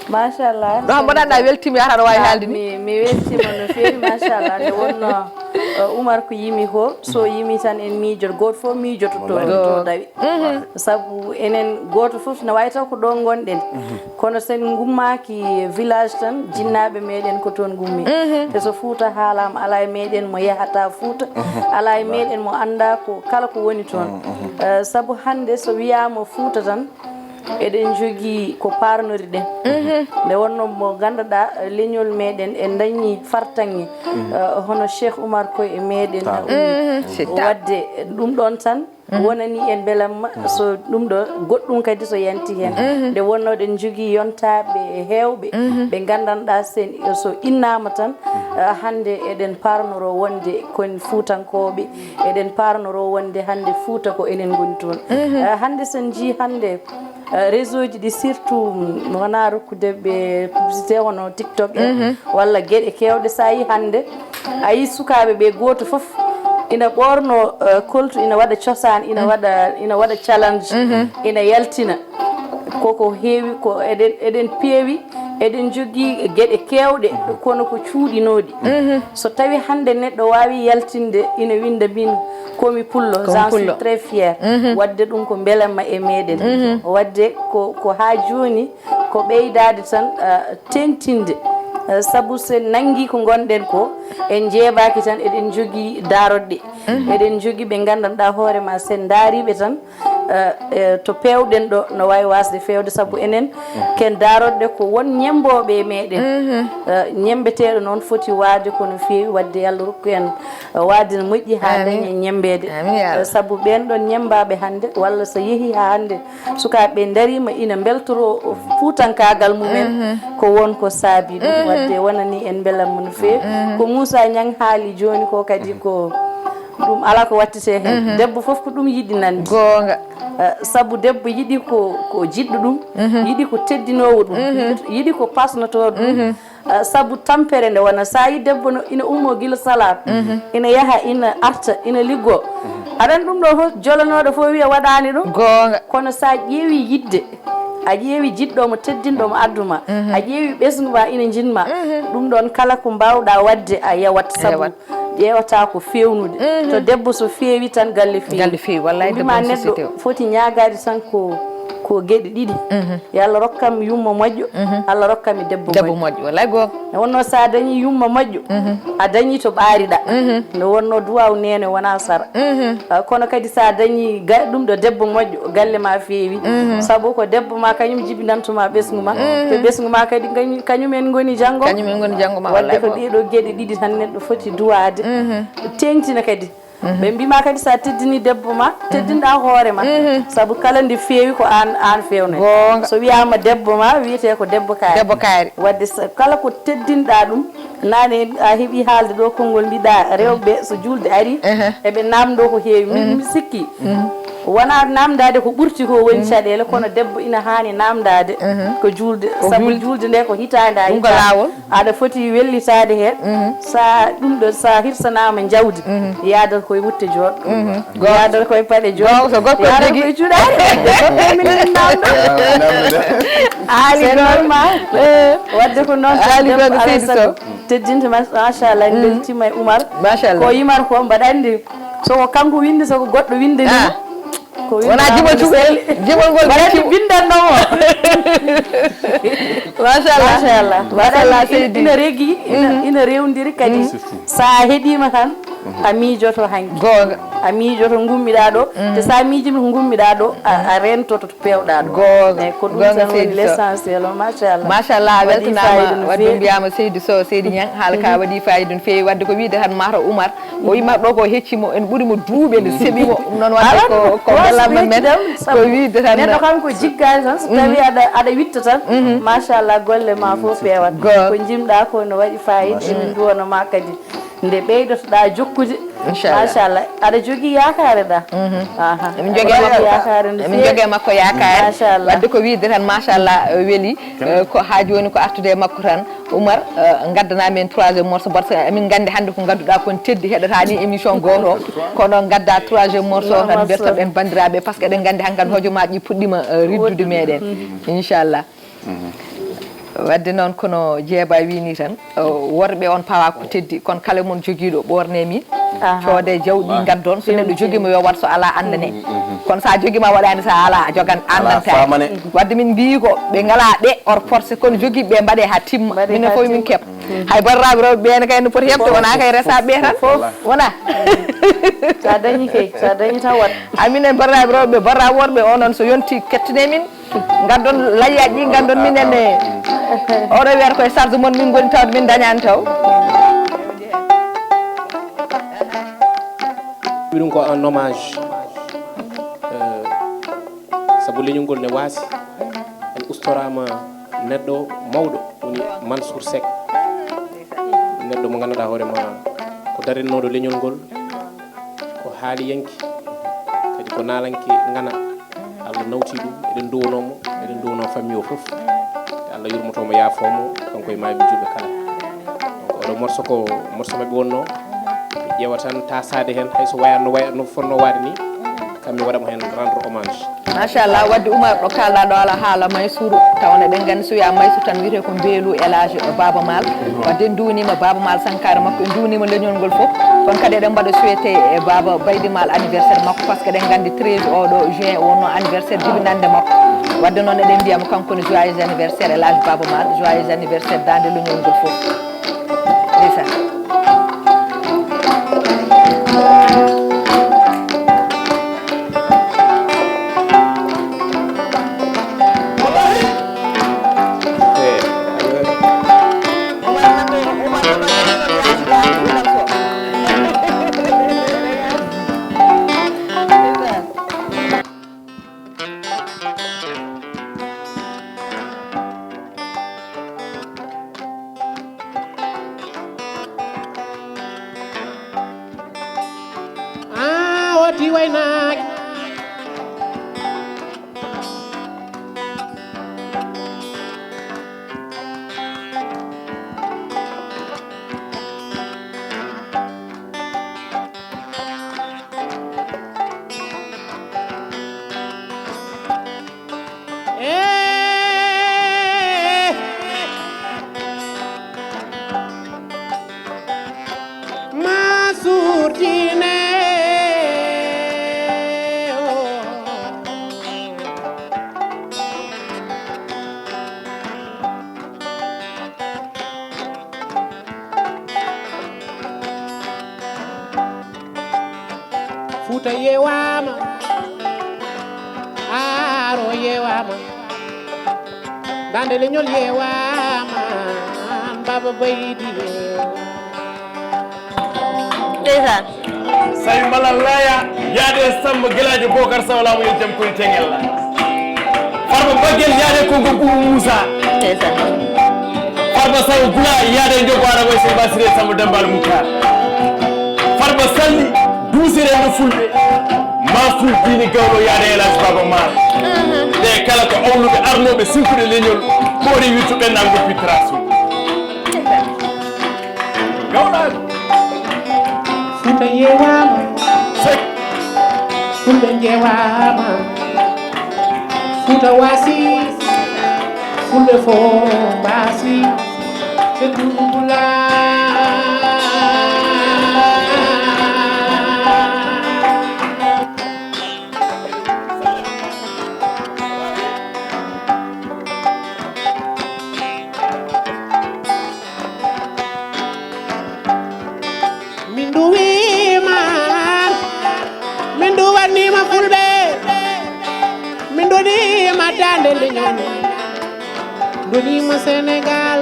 Machallah. Ɗo mboɗa anda weltima, yata aɗa wawi haalde ni. Mi, mi weltima no feewi, machallah. Nde wonno, uh, Umar ko yimi ko, so yimi tan en miijot, goto fof miijoto to, to dawi. Sabu enen goto fof no wawi taw ko ɗo gonɗen. Kono sen gummaki village tan, jinnaɓe meɗen ko toon gummi. Te so Fouta haalama, ala e meɗen mo yahata Fouta, ala e meɗen mo anda ko kala ko woni toon. Uh, sabu hannde so wiyama Fouta tan, eɗen jogii ko parnori ɗen. Nde wonno mo ngannduɗaa, leñol meɗen e dañi fartaŋŋe, eh, hono Cheikh Oumar Koye e meɗen na ummi. Wadde ɗum ɗon tan wonani en mbelamma, so ɗum ɗo goɗɗum kadi so yanti heen. Nde wonno ɗen jogii yontaaɓe heewɓe ɓe nganndanɗaa sen, so innaama tan, eh, hannde eɗen parnoro wonde kon Fuutankooɓe, eɗen parnoro wonde hannde Fuuta ko enen ngoni toon. Eh, hannde sen njii hannde, eh, réseau ji ɗi surtout, mm, wona rokkude ɓe publicité hono TikTok en, walla geɗe keewɗe. So a yii hannde, a yii sukaaɓe ɓe gooto fof ina ɓoorno, eh, koltu, ina waɗa cosaan, ina waɗa, ina waɗa challenge, ina yaltina. Koko heewi, ko eɗen, eɗen peewi, eɗen jogii geɗe keewɗe, kono ko cuuɗinooɗi. So tawi hannde neɗɗo waawi yaltinde, ina winnda min komi pullo, j'en suis très fier. Wadde ɗum ko mbelamma e meɗen. Wadde ko, ko haa jooni ko ɓeydaade tan, ah, teŋtinde. Ah, sabu so en nanngi ko ngonɗen ko, en njeebaaki tan, eɗen jogii daaroɗɗe. Eɗen jogii ɓe nganndanɗaa hoore ma, so en ndaariiɓe tan, eh, eh, to peewɗen ɗo no waawi waasde feewde, sabu enen ken daaroɗɗe ko won ñemmbooɓe e meɗen. Eh, ñemmbeteeɗo noon foti waade ko no feewi, wadde yo Allah rokku en, eh, waade no moƴƴi haa dañen ñemmbeede. Eh, sabu ɓeen ɗon ñemmbaaɓe hannde, walla so yehii haa hannde sukaaɓe ɓe ndariima ina mbeltoroo fuutankaagal mumen, ko won ko saabii ɗum. Wadde wonani en mbelamma no feewi. Ko Moussa Niang haali jooni ko kadi ko Ɗum alaa ko wattete heen. Debbo fof ko ɗum yiɗi nande. Goonga. Eh, sabu debbo yiɗi ko, ko jiɗɗo ɗum, yiɗi ko teddinoowo ɗum, yiɗi ko pasnotoo ɗum. Eh, sabu tampere nde wona, so a yi debbo no, ina ummoo gila salaat, ina yaha, ina arta, ina liggoo. Aɗa anndi ɗum ɗo fof, jolonooɗo fof wiya waɗaani ɗum. Goonga. Kono so a ƴeewi yiɗde, a ƴeewi jiɗɗo mo, teddinɗo mo addu ma, a ƴeewi ɓesngu ma, ina njiɗ ma, ɗum ɗoon kala ko mbaawɗa waɗde, a yewat. Sabu ƴeewata ko feewnude. To debbo so feewi tan, galle feewi. Galle feewi, wallaay. Mbima debbo ne neɗɗo sosiyete o. Foti ñaagaade tan ko, ko geɗe ɗiɗi. Yo Allah rokkam yumma moƴƴo, Allah rokkam e debbo moƴƴo. Debbo moƴƴo, wallaay goonga. Nde wonno so a dañi yumma moƴƴo, a dañi to ɓaariɗa. Nde wonno duwaaw neene wona sara. Ah, kono kadi so a dañi ga-, ɗum ɗo debbo moƴƴo, galle ma feewi. Sabu ko debbo ma kañum jibinantuma ɓesngu ma. To ɓesngu ma kadi kañum, kañum en ngoni janngo. Kañum en ngoni janngo ma, wallaay ko goonga. Wadde ko ɗiɗo geɗe ɗiɗi tan neɗɗo foti duwaade. Teeŋtina kadi. Ɓe mbima kadi so a teddini debbo ma, teddinɗa hoore ma. Sabu kala nde feewi ko aan, aan feewna. Goonga. So wiyaama debbo ma, wiyete ko debbo kaari. Debbo kaari. Wadde so, kala ko teddinɗa ɗum, naane a heɓi haalde ɗo konngol mbiɗa rewɓe so juulde ari, eɓe namdo ko heewi. Mi, mi sikki. Wona namdade ko ɓurti ko woni caɗeele, kono debbo ina haani namdade ko juulde, sabu juulde nde ko hitaande a hitaande. Aɗa foti wellitaade heen. Sa ɗum ɗo, sa hirsanaama jawdi, yaadat koye wutte jooɗɗo. Yaadat koye paɗe jooɗɗo. Yaadat koye cuɗaari. Ko min namdo. Aali. C'est normal. Wadde ko noon tan, debbo alaa sago teddinte, ma-, machallah, en mbeltima e Oumar. Machallah. Ko yimata ko, mbaɗa anndi, so ko kanko winndi, so ko goɗɗo winndi ni. Ko wona jimol tugol, jimol ngol. Waɗa ko bindanno o. Machallah. Machallah. Machallah, seydi. Ina regi, ina, ina rewndiri kadi. Sa heɗima tan, a miijoto hanki. Goonga. A miijoto ngummiɗa ɗo. Te sa miijima ko ngummiɗa ɗo, a, a rentoto to pewɗa ɗo. Goonga. Eyi, ko ɗum tan woni l'essentiel o, machallah. Machallah, a weltanaama, wadde mbiyama seydi so, seydi Niang, haala ka waɗi fayida no feewi. Wadde ko wiide tan mataw Oumar, ko yimma ɗo ko hecci mo, en ɓuri mo duuɓi, en seeɓi mo. Ɗum noon wadde ko, ko bellamma men, ko wiide tan. Neɗɗo kam ko jiggaade tan, so tawi aɗa, aɗa witta tan, machallah, golle ma fof peewat. Goonga. Ko jimɗa ko no waɗi fayida, emin nduwano ma kadi. Nde ɓeydotoɗa jokkude. Inchallah. Machallah. Aɗa jogii yaakaare ɗa. Aha. Emin jogii makko, yaakaare no feewi. Emin jogii makko yaakaare. Machallah. Wadde ko wiide tan, machallah, weli. Eh, ko haa jooni ko artude e makko tan. Oumar, eh, ngaddana min troisième morceau, par ce que emin nganndi hannde ko ngadduɗa kon teddi, heɗata ni émission gooto o. Kono ngadda troisième morceau o tan, mbertoɗen banndiraaɓe, par ce que eɗen nganndi hankadi hojomaaji puɗɗima, eh, riddude meɗen. Inchallah. Wadde noon, kono Jeeba wii nii tan, o, worɓe on pawa ko teddi, kono kala mon jogiiɗo ɓoorne mi, aha, coode jawɗi ngaddon, so neɗɗo jogiima yo waɗ, so alaa anndane. Kono so a jogiima waɗaani, so a alaa a jogan, anndanta. Wadde min mbiyi ko ɓe ngalaa ɓe or forcé, kono jogiiɓe ɓe mbaɗe haa timma. Minen fof min keɓa. Hay banndiraaɓe rewɓe ɓe ne kay no poti heɓde, wona kay resaaɓe ɓe tan. Wona. Sa dañi kay, sa dañi tan waɗ. Aminen banndiraaɓe rewɓe, banndiraaɓe worɓe, onon so yonti kettine min. Ngaddon layyaaji ɗi, ngaddon minen e oɗo wiyata koye charge mon min ngoni tawde min dañaani taw. Ɗum ko un hommage, eh, sabu leñol ngol ne waasi, en ustoraama neɗɗo mawɗo woni Mansour Seck, neɗɗo mo ngannduɗaa hoore ma ko darannooɗo leñol ngol, ko haaliyanke, kadi ko naalanke ngana. Allah nawti ɗum, eɗen nduwanoo mo, eɗen nduwanoo famille o fof. Allah yurmoto mo, yaafoo mo, kanko e maayɓe juulɓe kala. Donc, oɗo morceau ko morceau maɓɓe wonnoo. Ɓe ƴeewa tan taasaade heen, hay so wayatno, wayatno fotnoo waade ni, kam mi waɗa mo heen rendre hommage. Machallah, wadde Oumar ɗo kaalɗa ɗo ala haala Maysour, tawa eɗen nganndi so wiyaa Maysour tan wiyetee ko mbeelu El Hadj Baaba Maal. Wadde en nduwaniima Baaba Maal, sankaare makko, en nduwaniima leñol ngol fof. Kono kadi eɗen mbaɗa souhaité e Baaba Baydi Maal anniversaire makko, par ce que eɗen nganndi treize oɗo juin wonnoo anniversaire jibinannde makko. Wadde noon eɗen mbiya mo kanko ne joyeux anniversaire El Hadj Baaba Maal, joyeux anniversaire daande leñol ngol fof. Ndeysan. waynaaki. Eh, Mansour Diine, oh. Fuuta yeewaama, Aaro yeewaama, Daande Leñol yeewaama, Baaba Baydi yeewaama. Ndeysaan. Sawi mala laaya yaade Samba Gelaajo Bokar Saw laamu yo jam koy tengel la. Farba Baggel yaade ko Goggo Moussa. Ndeysaan. Farba Saw Gula yaade Jogo Ara Way Sey Basire Samba Dambal Moutar. Farba Salli duusire no Fulɓe. Ma Ful Diini Gawlo yaade El Hadj Baba Mar. Ɓe kala ko awluɓe arnooɓe siwtude leñol. Ko waɗi wirtuɓe nango pitrasu. Gawɗaaɗo. Fuuta yeewaama. Sek. Fulɓe njeewaama. Fuuta waasi. Fulɓe fof mbaasi. Ɓe dumbulaa. Min duwiima, min duwaniima Fulɓe, min doniima Daande Leñol, doniima Senegaal,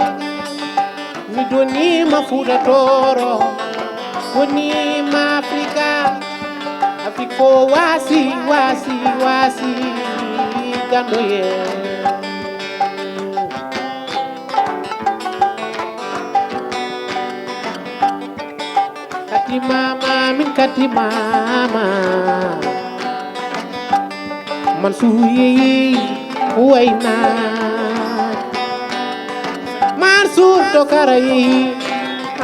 mi doniima Fuuta Tooro, doniima Afrika, Afrik fof waasi, waasi, waasi, ganndo yee. Kati mama, min kati mama. Mansour yeeyi wayna. Mansour to kara yeeyi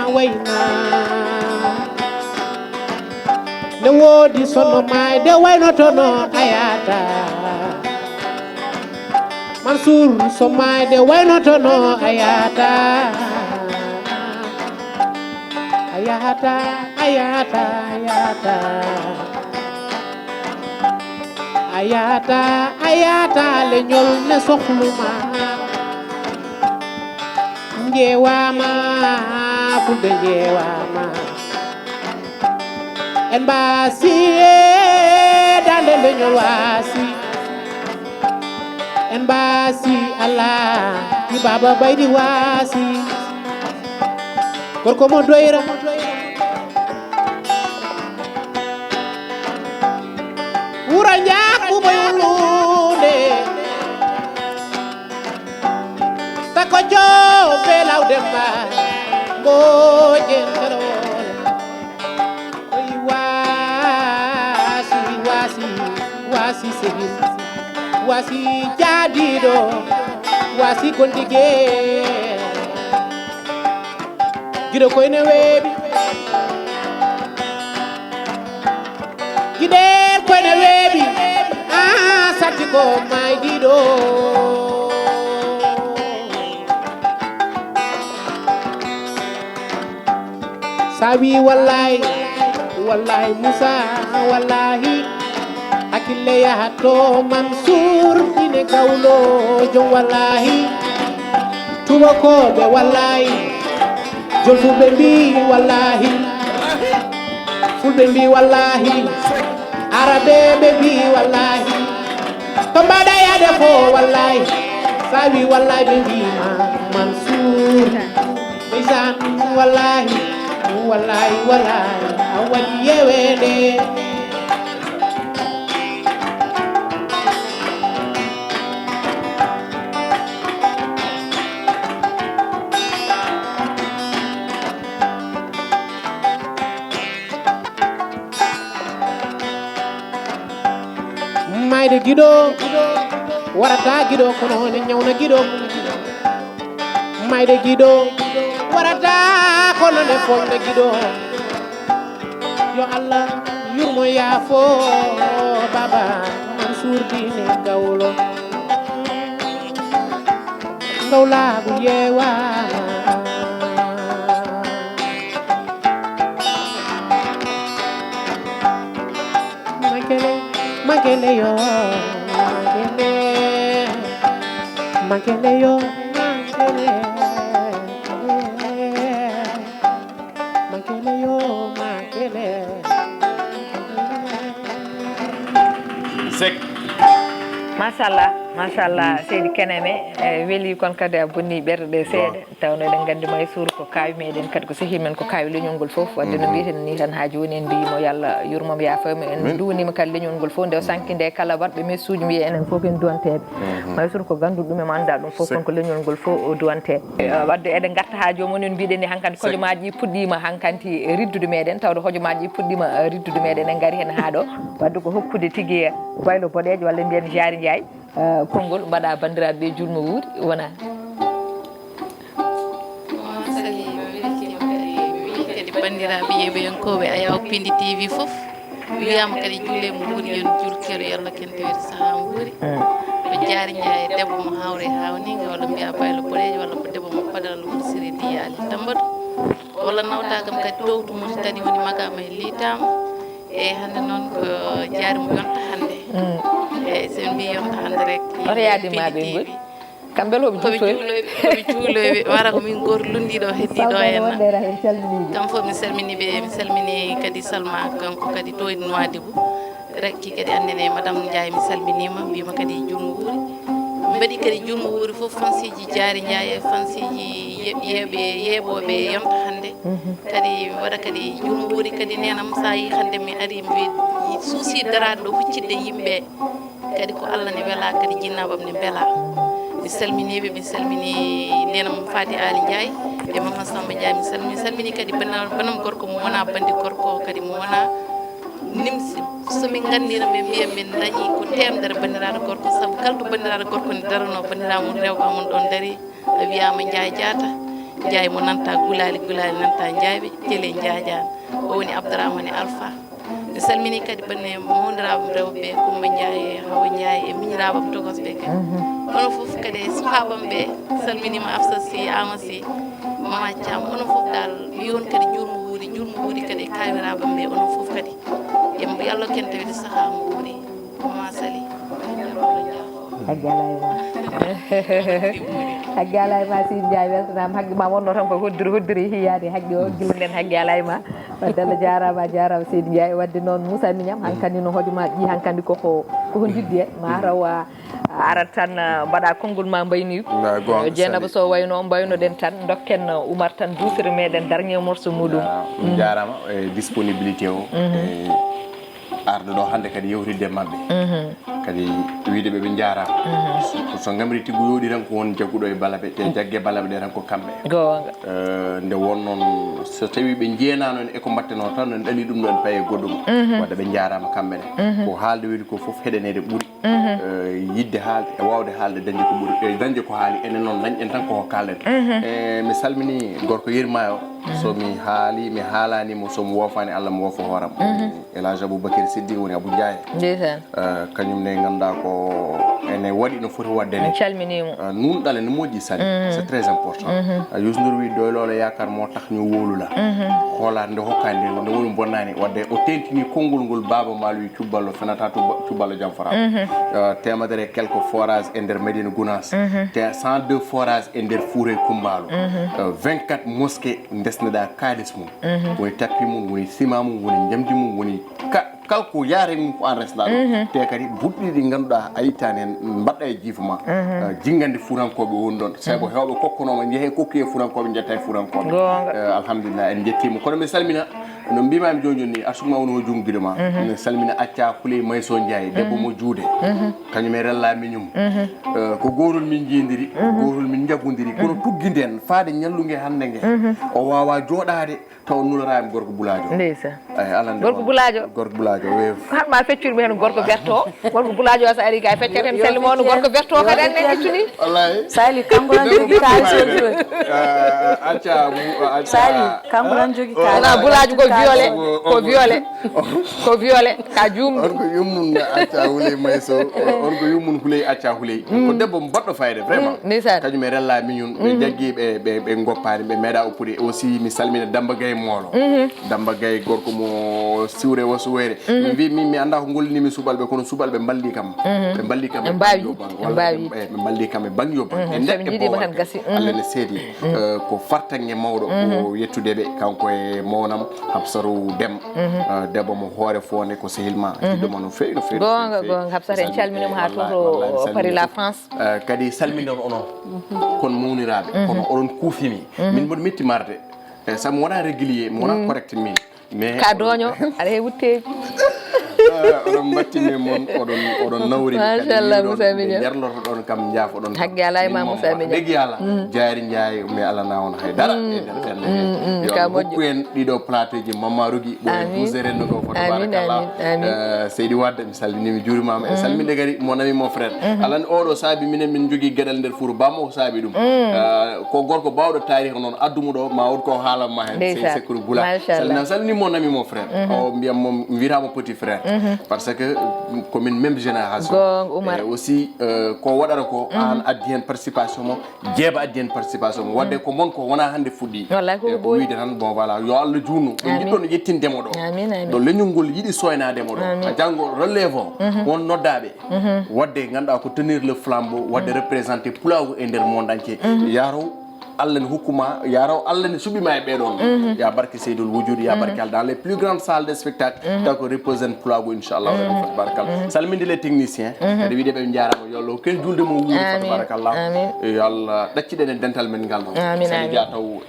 a wayna. Ne woodi sonno maayde waynotono a yaata. Mansour so maayde waynotono a yaata. A yaata, a yaata, a yaata. A yaata, a yaata, leñol ne sohluma. Njeewaama, Fulɓe njeewaama. En mbaasi, e Daande Leñol waasi. En mbaasi, Allah, ki Baaba Baydi waasi. Gorko mo doyra. Wuro Njaakku Boy Wulluunde. Tako Joob Beelaaw Demba. Mboojen Karoore. Oy waasi, waasi, waasi Sehin. Waasi jaadiiɗo. Waasi gondige. Giɗo koyne weeɓi. Giɗel koyne weeɓi. Ah, satti ko maydiɗo. Sawi wallahi, wallahi Musa, wallahi. Hakille yahatto Mansour ine gawlo jom wallahi. Tubakoɓe wallahi. Jom fulɓe mbi wallahi. Fulɓe mbi wallahi. Arabeɓe mbi wallahi. To mbaɗa yaade fo wallahi. Sawi wallahi ɓe mbima Mansour. Ndeysaan wallahi, wallahi, wallahi, a waɗi yeweende. Mayde giɗo warata giɗo, kono ne ñawna giɗo. Mayde giɗo warata, kono ne foñna giɗo. Yo Allah yurmo yaafo Baba Mansour Dine Gawlo. Ngawlaagu yeewaama. Makele, makele yo, makele, makele yo, makele, makele yo, makele. Sek. Machallah, machallah, seydi Keneme, e weli kon kadi a bonni ɓerɗe seeɗa. Tawno eɗen nganndi Maysuur ko kaawi meɗen, kadi ko sehil men, ko kaawi leñol ngol fof. Wadde no mbiyeten ni tan, haa jooni en mbiyii mo yo Allah yurmo mo, yaafo mo. En nduwniima kadi leñol ngol fof, nde o sanki nde kala waɗɓe message mbiya enen fof ko en duwanteeɓe. Maysuur ko gannduɗo ɗum e mo anndaa ɗum fof, kon ko leñol ngol fof o duwantee. Wadde eɗen ngarta haa jooni, on mbiɗen ni hankadi hojomaaji ɗi puɗɗiima hankadi riddude meɗen, tawde hojomaaji ɗi puɗɗiima riddude meɗen, en ngari heen haa ɗo. Wadde ko hokkude tigi baylo boɗeejo walla mbiyen Jaari Njaay. Konngol mbaɗa banndiraaɓe ɓe, juulmo wuuri wona. Sali mi weltiima kadi, mi welii kadi banndiraaɓe yeeɓoyankooɓe Ayaw Pindi T V fof. Wiyaama kadi juule mo wuuri, yon juul kero, yo Allah kentewede sahaa mo wuuri. Ko Jaari Njaay, debbo mo hawre e hawniinga, walla mbiya baylo boɗeejo, walla ko debbo mo padal mo siri diyaali tambatu. Walla nawta kam kadi towtu Mauritanie woni makama e liitaama. Eyyi, hannde noon ko Jaari mo yonta hannde. Eyyi, so en mbi yonta hannde rek, oto yaade ma ɓe ngoni. Kamɓe lo ɓe koɓe juutoy. Juuloyɓe, koɓe juuloyɓe, wara ko min gooto lunndiiɗo heddiiɗo en. Sawdare wonde ra en calminiiɓe. Kam fof mi salmini ɓe, mi salmini kadi Salma, kanko kadi to e Nouadhibou. Rakki kadi annene madame Ndiaye, mi salminiima, mbiima kadi juulmo wuuri. Min mbaɗi kadi juulmo wuuri fof fansiji Jaari Ndiaye, fansiji ye- yeeɓe yeeɓooɓe yonta hannde. Kadi mi waɗa kadi juulmo wuuri kadi neenam, so a yii hannde mi ari, mi suusi daraade ɗo huccitde yimɓe. Kadi ko Allah ne welaa, kadi jinnaaɓam ne mbelaa. Mi salminiiɓe, mi salmini neenam Faty Aly Ndiaye e Mama Samba Ndiaye. Mi salmini, mi salmini kadi banam, banam gorko mo wonaa bandi gorko, kadi mo wonaa nimsi. So min nganndino, min mbiya min dañi ko teemedere banndiraaɗo gorko, sabu kala to banndiraaɗo gorko ne daranoo, banndiraaɗo mum rewɓe mum ɗon darii. A wiyaama Njaay Jaata, Njaay mo nanta Gulaali, Gulaali nanta Njaaɓe, Jele Njaajaan. O woni Abdourahmane Alpha. Mi salmini kadi banne mawniraaɓe am rewɓe ɓe, Kumba Njaay e Hawa Njaay e miñiraaɓe am tokosɓe kadi. Onon fof kadi e suhaaɓam ɓe, salminiima Afsa Si, Ama Si, Mama Caam. Onon fof dal, mi on kadi juulmo wuuri, juulmo wuuri kadi e kaawiraaɓam ɓe, onon fof kadi. Yambo yo Allah kentewede sahaa mo wuuri. Mama Sali. Haggi alaa e ma. Haggi alaa e ma, Sidi Ndiaye, weltanaama. Haggi ma wonno tan koye hoddiri, hoddiri hiyaade. Haggi o gila nden, haggi alaa e ma. Wadde Allah jaaraama, a jaaraama Sidi Ndiaye. Wadde noon Moussa Mignam, hankandi no hojoma ƴi, hankandi koko, koko ndiddi e ma tawa a arat tan, ah, mbaɗa konngol ma mbayni. Na goonga, Jeynaba sali. Sow wayno, mbaynoɗen tan, dokken, ah, Oumar tan duusira meɗen dernier morceau muɗum. Ah, on jaaraama e disponibilité o. E arde ɗo hannde kadi yewtidde e maɓɓe. Kadi wiide ɓe ɓe njaaraama. So, so ngamri tiggu yooɗi tan ko won jagguɗo e balaɓe, te jagge balaɓe ɗe tan ko kamɓe. Goonga. Eh, nde won noon, so tawi ɓe njeenaano en e ko mbaɗtenoo tan, en ɗali ɗum ɗo en paye goɗɗum. Wadde ɓe njaaraama kamɓe ne. Ko haalde weli ko fof heɗaneede ɓuri. Eh, yiɗde haalde e waawde haalde dañde ko ɓuri. E dañde ko haali enen noon dañɗen tan koko kaalɗen. Eh, mi salmini gorko Yerima o. So mi haali, mi haalaani mo, so mi woofaani Allah, mi woofa hooram. El Hadj Aboubacry Siddi woni Abou Ndiaye. Ndeysaan. Eh, kañum ne ngannduɗaa ko ene waɗi no foti waɗde ne. En calminiima. Eh, nuunɗal ene moƴƴi sanne. C'est très important. Eh, Youssou Ndour wi doyloolo yaakaar moo tax ñu wóolu la. Xoolaat nde hokkaa nde, nde woni bonnaani. Wadde o teentini konngol ngol Baaba Maal wi cubballo fenata cubba- cubballo jam fora. Eh, teemedere e quelques forages e nder Médina Gounass. Te cent deux forages e nder Fuuta e Kummbaalo. Eh, vingt-quatre mosquées ndesneɗaa kaalis mum. Woni tappi mum, woni sima mum, woni njamdi mum, woni ka- kala ko yaare mum ko an resnaa ɗum. Te kadi buɗɗiɗi ɗi ngannduɗaa a ittaani heen, mbaɗɗa e jiifa ma. Eh, jinngande fuutankooɓe woni ɗon. Sabu ko heewɓe kokkonooma, njehee kokkoye fuutankooɓe, njettaa e fuutankooɓe. Goonga. Eh, alhamdulillah, en njettiima. Kono mi salmina No mbimaami jooni jooni ni, arsukma woni ko junngo giɗo ma. Mi salmina Acca Kuley Mayso Njaay, debbo mo juude. Kañum e rella miñum. Eh, ko gootol min njiidiri, gootol min njaggondiri, kono tuggi nden faade ñallunge hannde nge. O waawa jooɗaade taw nularaami gorko bulaajo. Ndeysaan. Eyi, alande gorko bulaajo. Gorko bulaajo, weef. Haɗma feccude mi heen gorko berto. Gorko bulaajo o so ari kay feccata heen selli mono gorko berto kadi annen ittuni. Wallahi. Sali, kanko tan jogi kaalis o jooni. Acca, Sali, kanko tan jogi kaalis. Wona bulaajo ko viole, ko viole. Ko viole, ka juum. On ko yummum Acca Huley Mayso, on ko yummum Huley Acca Huley. Ko debbo mo baɗɗo fayda, vraiment. Ndeysaan. Kañum e rella miñum, ɓe jaggi, ɓe, ɓe, ɓe ngoppaani, ɓe meeɗa oppude. Aussi, mi salmina Damba Gaye Moolo. Damba Gaye, gorko mo siwre wo suwere. Mi mbi, mi, mi annda ko gollini mi subalɓe, kono subalɓe mballi kam. Ɓe mballi kam e bangyo bang, walla ɓe, ɓe mballi kam e bangyo bang. E neɗɗo jiiɗima tan gasi. Allah ne seedi. Eh, ko fartange mawɗo, ko yettude ɓe, kanko e mawnam, Habsatou Dem. Eh, debbo mo hoore fonde, ko sehil ma, jiɗɗo ma no feewi, no feewi, no feewi, no feewi. Goonga, goonga. Habsatou, en calminima ha to, to Paris, la France. Eh, kadi salminde on onon, kon mawniraaɓe, kono oɗon kuufimi. Min mboɗo metti marde. Eh, sabu mi wona régulier, mi wona correct min. Mais ka dooño, aɗa heewi wutteeji. Eh, oɗon mbattimi e mon, oɗon, oɗon nawri. Machallah, Moussa Mignon. Njarlotoɗon kam, njaafoɗon kam. Haqqe alaa e ma, Moussa Mignon. Degi Yalla, Jaari Njaay, mi alana on hay dara e nder ɓernde he. Yo Allah hokku en ɗiɗo plateau ji, Mama Rugi, ɗo e douze heures en ɗo foto, barakallah. Amin, amin. Eh, Seydi Wadde, mi salminii, mi juurimaama. E salminde kadi mon ami, mon frère. Alani oɗo saabi minen min jogii geɗal nder Fuuta, bammo ko saabi ɗum. Eh, ko gorko baawɗo taarih noon, addumo ɗo, ma won ko haalan ma heen, sey Sekuru Bula. Machallah. Salmina, salmini mon ami, mon frère. O mbiyam mo, mi wiyata mo petit frère. Parce que, mm, ko min même génération. Goonga, Oumar. Et aussi, eh, ko waɗata ko, an addi heen participation mo, Jeeba addi heen participation mo. Wadde ko mon ko wona hannde fuɗɗi. Wallahi ko ɓooyi. E ko wiyde tan, bon, voilà, yo Allah juutnu. Ɓe njiɗɗon yettindemo ɗo. Amin, amin. Ɗo leñol ngol yiɗi soynaademo ɗo. Amin. A janngo relève o, won noddaaɓe. Wadde ngannduɗaa ko tenir le flambeau, wadde représenté pulaagu e nder monde entier. Yaro Allah ne hokkuma, yaro Allah ne suɓima e ɓeɗon. Ya barke Seydul Wujud, ya barke Allah, dans les plus grandes salles de spectacle. Taw ko represent pulaagu, inchallah, rabbi, fat barkal. Salminde les techniciens, kadi wiide ɓe njaarama, yo Allah ken julde mo wuuri, fat barakallah. Amin. Yo Allah ɗacciɗen e dental men ngal ɗon. Amin, amin. Dia taw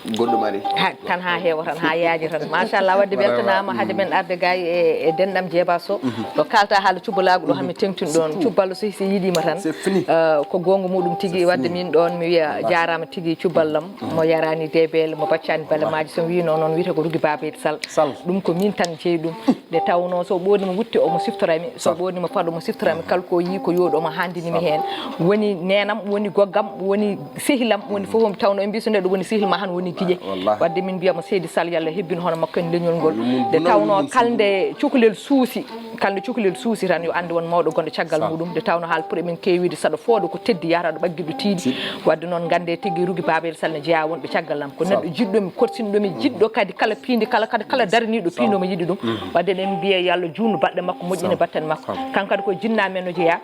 goɗɗum ari. Ha, tan ha heewa tan, ha yaaja tan. Machallah, wadde weltanaama hade men arde gay e, e denɗam Jeeba Sow. Ɗo kalta haala cubalaagu ɗo hami tengtin ɗon. Cuballo so, so yiɗima tan. C'est fini. Eh, ko goonga muɗum tigi, wadde min ɗon mi wiya jaarama tigi cuballam. Mo yarani debel, mo baccani bale maaji. So mi wino noon wiyata ko Rugi Babayel Sall. Sall. Ɗum ko min tan jeyi ɗum. Nde tawno so ɓoodima wutte omo siftora mi, so ɓoodima paɗo omo siftora mi, kala ko yi ko yooɗi omo handini mi heen. Woni neenam, woni goggam, woni sehilam, woni fof omo tawno en mbi so neɗɗo woni sehil ma han woni giƴe. Wallahi. Wadde min mbiyamo Seydi Sall, yo Allah hebbin hono makko en leñol ngol. Nde tawno kala nde cukalel suusi, kala nde cukalel suusi tan yo ande won mawɗo gonɗo caggal muɗum. Nde tawno haal pour emin keewide saɗa fooɗo ko teddi yahata ɗo ɓaggiɗo tiiɗi. Wadde noon gande tigi Rugi Babayel Sall ne jeeya wonɓe caggal am. Ko neɗɗo jiɗɗo mi, korsinɗo mi, jiɗɗo kadi kala piindi, kala, kala, kala daraniiɗo piindi omo yiɗi ɗum. Wadde eɗen mbiya yo Allah juutnu baɗɗe makko, moƴƴina batten makko. Kanko kadi ko jinna men o jeeya.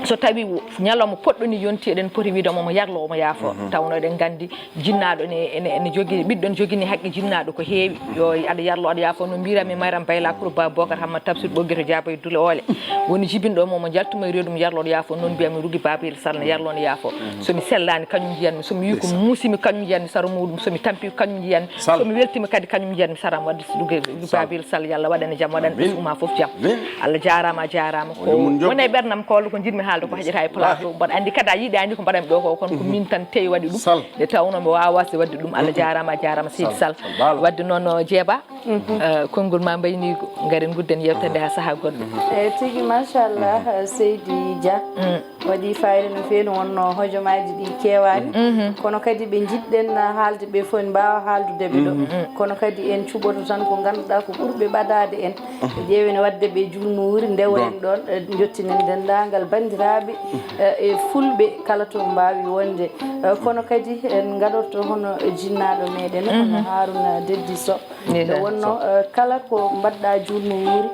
So tawi ñalawma poɗɗo ni yonti, eɗen poti wiide omo yarlo, omo yaafo. Tawno eɗen gandi jinnaaɗo ne, ene, ene jogii, ɓiɗɗo ne jogini haqqe jinnaaɗo ko heewi. Yo aɗa yarlo, aɗa yaafo. No mbirami Mayram Bayla Kuro, Ba Bokar Hamma, Tafsir Ɓoggi to Jaaba e Dule Oole. Woni jibinɗo mo, mo jaltuma e reedu, mo yarlo, aɗa yaafo. Noon mbiyami Rugi Babayel Sall ne yarlo, ne yaafo. So mi sellaani, kañum njiyanmi. So mi wi ko muusimi, kañum njiyanmi sara muɗum. So mi tampi, kañum njiyanmi. So mi weltima kadi, kañum njiyanmi saram. Wadde so Rugi, Rugi Babayel Sall, yo Allah waɗane jam, waɗane ɓesngu ma fof jam. Allah jaaraama, a jaaraama. Ko woni e ɓernam ko, ko njiɗmi haalde ko heƴata e plateau. Mboɗo anndi kadi a yiɗaani ko mbaɗanmi ɗo ko, kono ko min tan tewi waɗi ɗum. Nde tawno mi waawaa wasde waɗde ɗum. Allah jaaraama, a jaaraama Seydi Sall. Wadde noon, Jeeba, eh, konngol ma mbayniigo, ngaren ngudden yewtere nde haa sahaa goɗɗo. Eyi, tigi, machallah, Seydi Dia. Waɗi fayida no feewi, no wonno hojomaaji ɗi keewaani. Kono kadi ɓe njiɗɗen haalde ɓe fof en mbaawa haaldude ɓe ɗo. Kono kadi en cuɓoto tan ko ngannduɗaa ko ɓurɓe ɓadaade en. Ɓe ƴeewen waɗde ɓe juulmo wuuri, ndeworen ɗoon, eh, njottinen denndaangal banndiraaɓe, eh, e fulɓe kala to mbaawi wonde. Eh, kono kadi en ngaɗorto hono jinnaaɗo meɗen, hono Haaruna Deddi Sow. Nde wonno, eh, kala ko mbaɗɗa juulmo wuuri,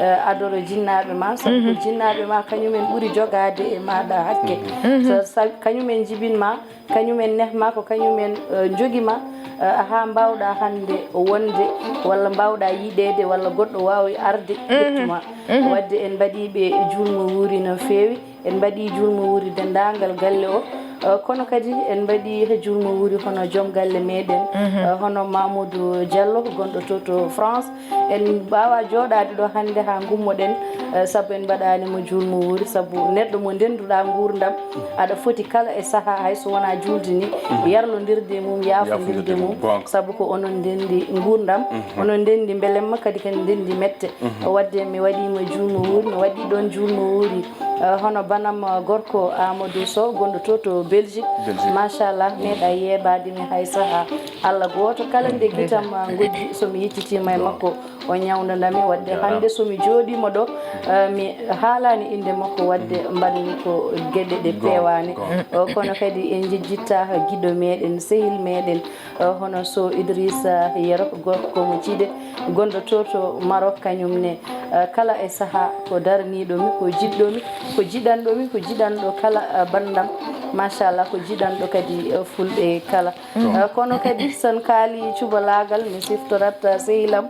eh, adoro jinnaaɓe ma, sabu ko jinnaaɓe ma kañumen ɓuri jogaade e maaɗa hakke. So, sa-, kañumen njibin ma, kañumen neh ma, ko kañumen, eh, njogi ma, eh, haa mbaawɗa hannde wonde, walla mbaawɗa yiɗeede, walla goɗɗo waawi arde ƴettu ma. Wadde en mbaɗii ɓe juulmo wuuri no feewi, en mbaɗii juulmo wuuri denndaangal galle o. Eh, kono kadi en mbaɗi he juulmo wuuri hono joom galle meɗen, eh, hono Mamoudou Diallo, gonɗo to, to France. En mbaawa jooɗaade ɗo hannde haa ngummoɗen, eh, sabu en mbaɗaani mo juulmo wuuri, sabu neɗɗo mo ndennduɗaa nguurndam, aɗa foti kala e sahaa, hay so wonaa juulde ni, yarlondirde e mum, yaafondirde mum, sabu ko onon ndenndi nguurndam, onon ndenndi mbelemma, kadi kadi ndenndi mette. Waɗde mi waɗii mo juulmo wuuri, mi waɗii ɗoon juulmo wuuri, eh, hono banam, eh, gorko Amadou Sow, gonɗo to, to Belgique. Belgique. Machallah, meeɗa yeebaade mi hay sahaa. Allah gooto kala nde gitam, eh, ngojji, so mi yittitima e makko, o ñawndanami. Waɗde hannde so mi jooɗiima ɗo, eh, mi haalaani innde makko, waɗde mbaɗmi ko geɗe ɗe peewaani. O, kono kadi en njejjittaaka giɗo meɗen, sehil meɗen, eh, hono so Idrissa Yero, gorko mo Ciide, gonɗo to, to Maroc, kañum ne, eh, kala e sahaa ko daraniiɗo mi, ko jiɗɗo mi, ko jiɗanɗo mi, ko jiɗanɗo kala, eh, banndam. Machallah, ko jiɗanɗo kadi, eh, fulɓe kala. Eh, kono kadi, so en kaali cubalaagal, mi siftorat, eh, sehilam.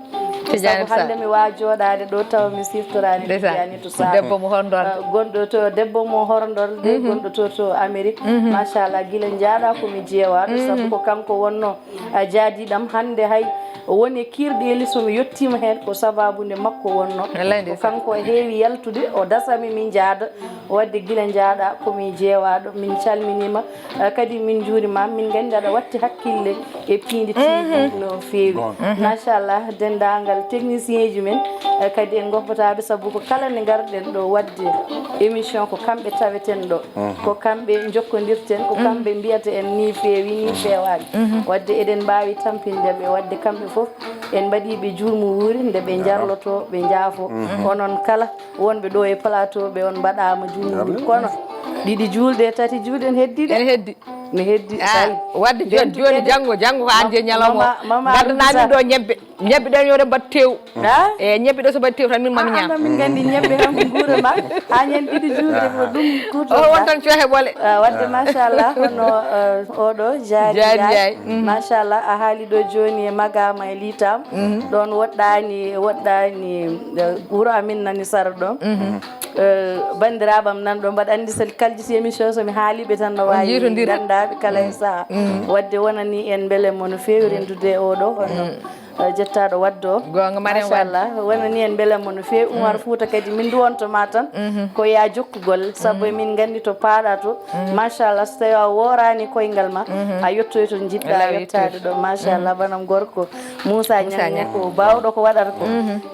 Sabu hannde mi waawa jooɗaade ɗo tawa mi siftoraani Tidiane to Sara. Debbo mo Horndorde. Eh, gonɗo to, debbo mo Horndorde, gonɗo to, to Amérique. Machallah, gila njaaɗa ko mi jeewaaɗo, sabu ko kanko wonno, eh, jaadiɗam. Hannde hay woni e kiirɗeeli, so mi yettiima heen ko sababu nde makko wonno. Ko kanko heewi yaltude, o dasami min njaada. Waɗde gila njaaɗa ko mi jeewaaɗo, min calminiima. Eh, kadi min njuuriima, min nganndi aɗa watti hakkille e piindi tiiɗi no feewi. Machallah, denndaangal technicien ji men, eh, kadi en ngoppataaɓe, sabu ko kala nde ngarɗen ɗo waɗde émission, ko kamɓe taweten ɗo, ko kamɓe njokkondirten, ko kamɓe mbiyata en ni feewi, ni feewaani. Waɗde eɗen mbaawi tampinde ɓe, waɗde kamɓe fof en mbaɗii ɓe juulmo wuuri, nde ɓe njarlotoo, ɓe njaafo. Onon kala wonɓe ɗo e plateau ɓe, on mbaɗaama juulmo wuuri. Kono ɗiɗi juulɗe, tati juulɗe, en heddi de. En heddi. Ne heddi. Ah, waɗde jooni, jooni, janngo, janngo ko aan jeyi ñalawma o. Mbaɗanaa min ɗo ñebbe. Ñebbe ɗe yo ɗe mbaɗ tew. Ah? E ñebbe ɗe so mbaɗ tew tan min mami ñaam. Min nganndi ñebbe tan ko nguura ma. Haa ñande ɗiɗi juulɗe ko ɗum kuuto. O won tan cohe ɓole. Ah, waɗde machallah, hono, eh, oɗo Jaari Njaay. Machallah, a haali ɗo jooni e Magama e Litam. Ɗoon woɗɗaani, woɗɗaani, eh, wuro amin nani sara ɗoon. Eh, banndiraaɓe am nan ɗo mbaɗa anndi so kaljiti émission so mi haaliɓe tan no waawi ganndaɓe kala e saha. Waɗde wonani en mbele mo no feewi renndude e oɗo hono, eh, jettaɗo waɗde o. Goonga, Mariam Wade. Machallah, wonani en mbele mo no feewi. Umar Fouta kadi min duwonto ma tan ko ya jokkugol, sabu min nganndi to paaɗa to. Machallah, so tawi a woorani koyngal ma, a yettoy to jiɗɗa yettaade ɗo. Machallah, banam gorko. Moussa Niang ko baawɗo ko waɗata ko.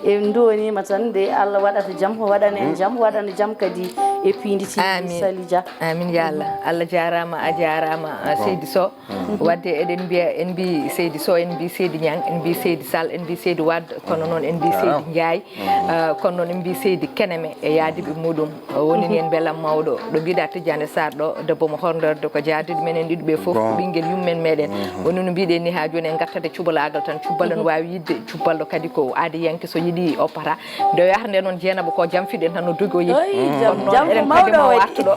En nduwaniima tan nde Allah waɗata jam, waɗana en jam, waɗana jam kadi e piindi tiiɗi. Amin. Sali Dia. Amin ya Allah. Allah jaaraama, a jaaraama, a seydi Sow. Waɗde eɗen mbiya, en mbi seydi Sow, en mbi seydi Niang, en mbi seydi Sall, en mbi seydi Wade, kono noon en mbi seydi Ndiaye. Ah, kono noon en mbi seydi Keneme e yaadiɓe muɗum. O wonini en mbelam mawɗo. Ɗo mbiɗa Tijjane Sarr ɗo, debbo mo horndorde ko jaadiiɗo men en ɗiɗo ɓe fof, ko ɓinngel yummen meɗen. Woni no mbiɗen ni haa jooni en ngattata cubalaagal tan, cubbalo no waawi yiɗde, cubbalo kadi ko aadiyanke so yiɗi oppata. Nde o yahata nde noon Jeenaba ko jam fiɗen tan no dogi o yehi. Kono noon eɗen kadi mo wartuɗo.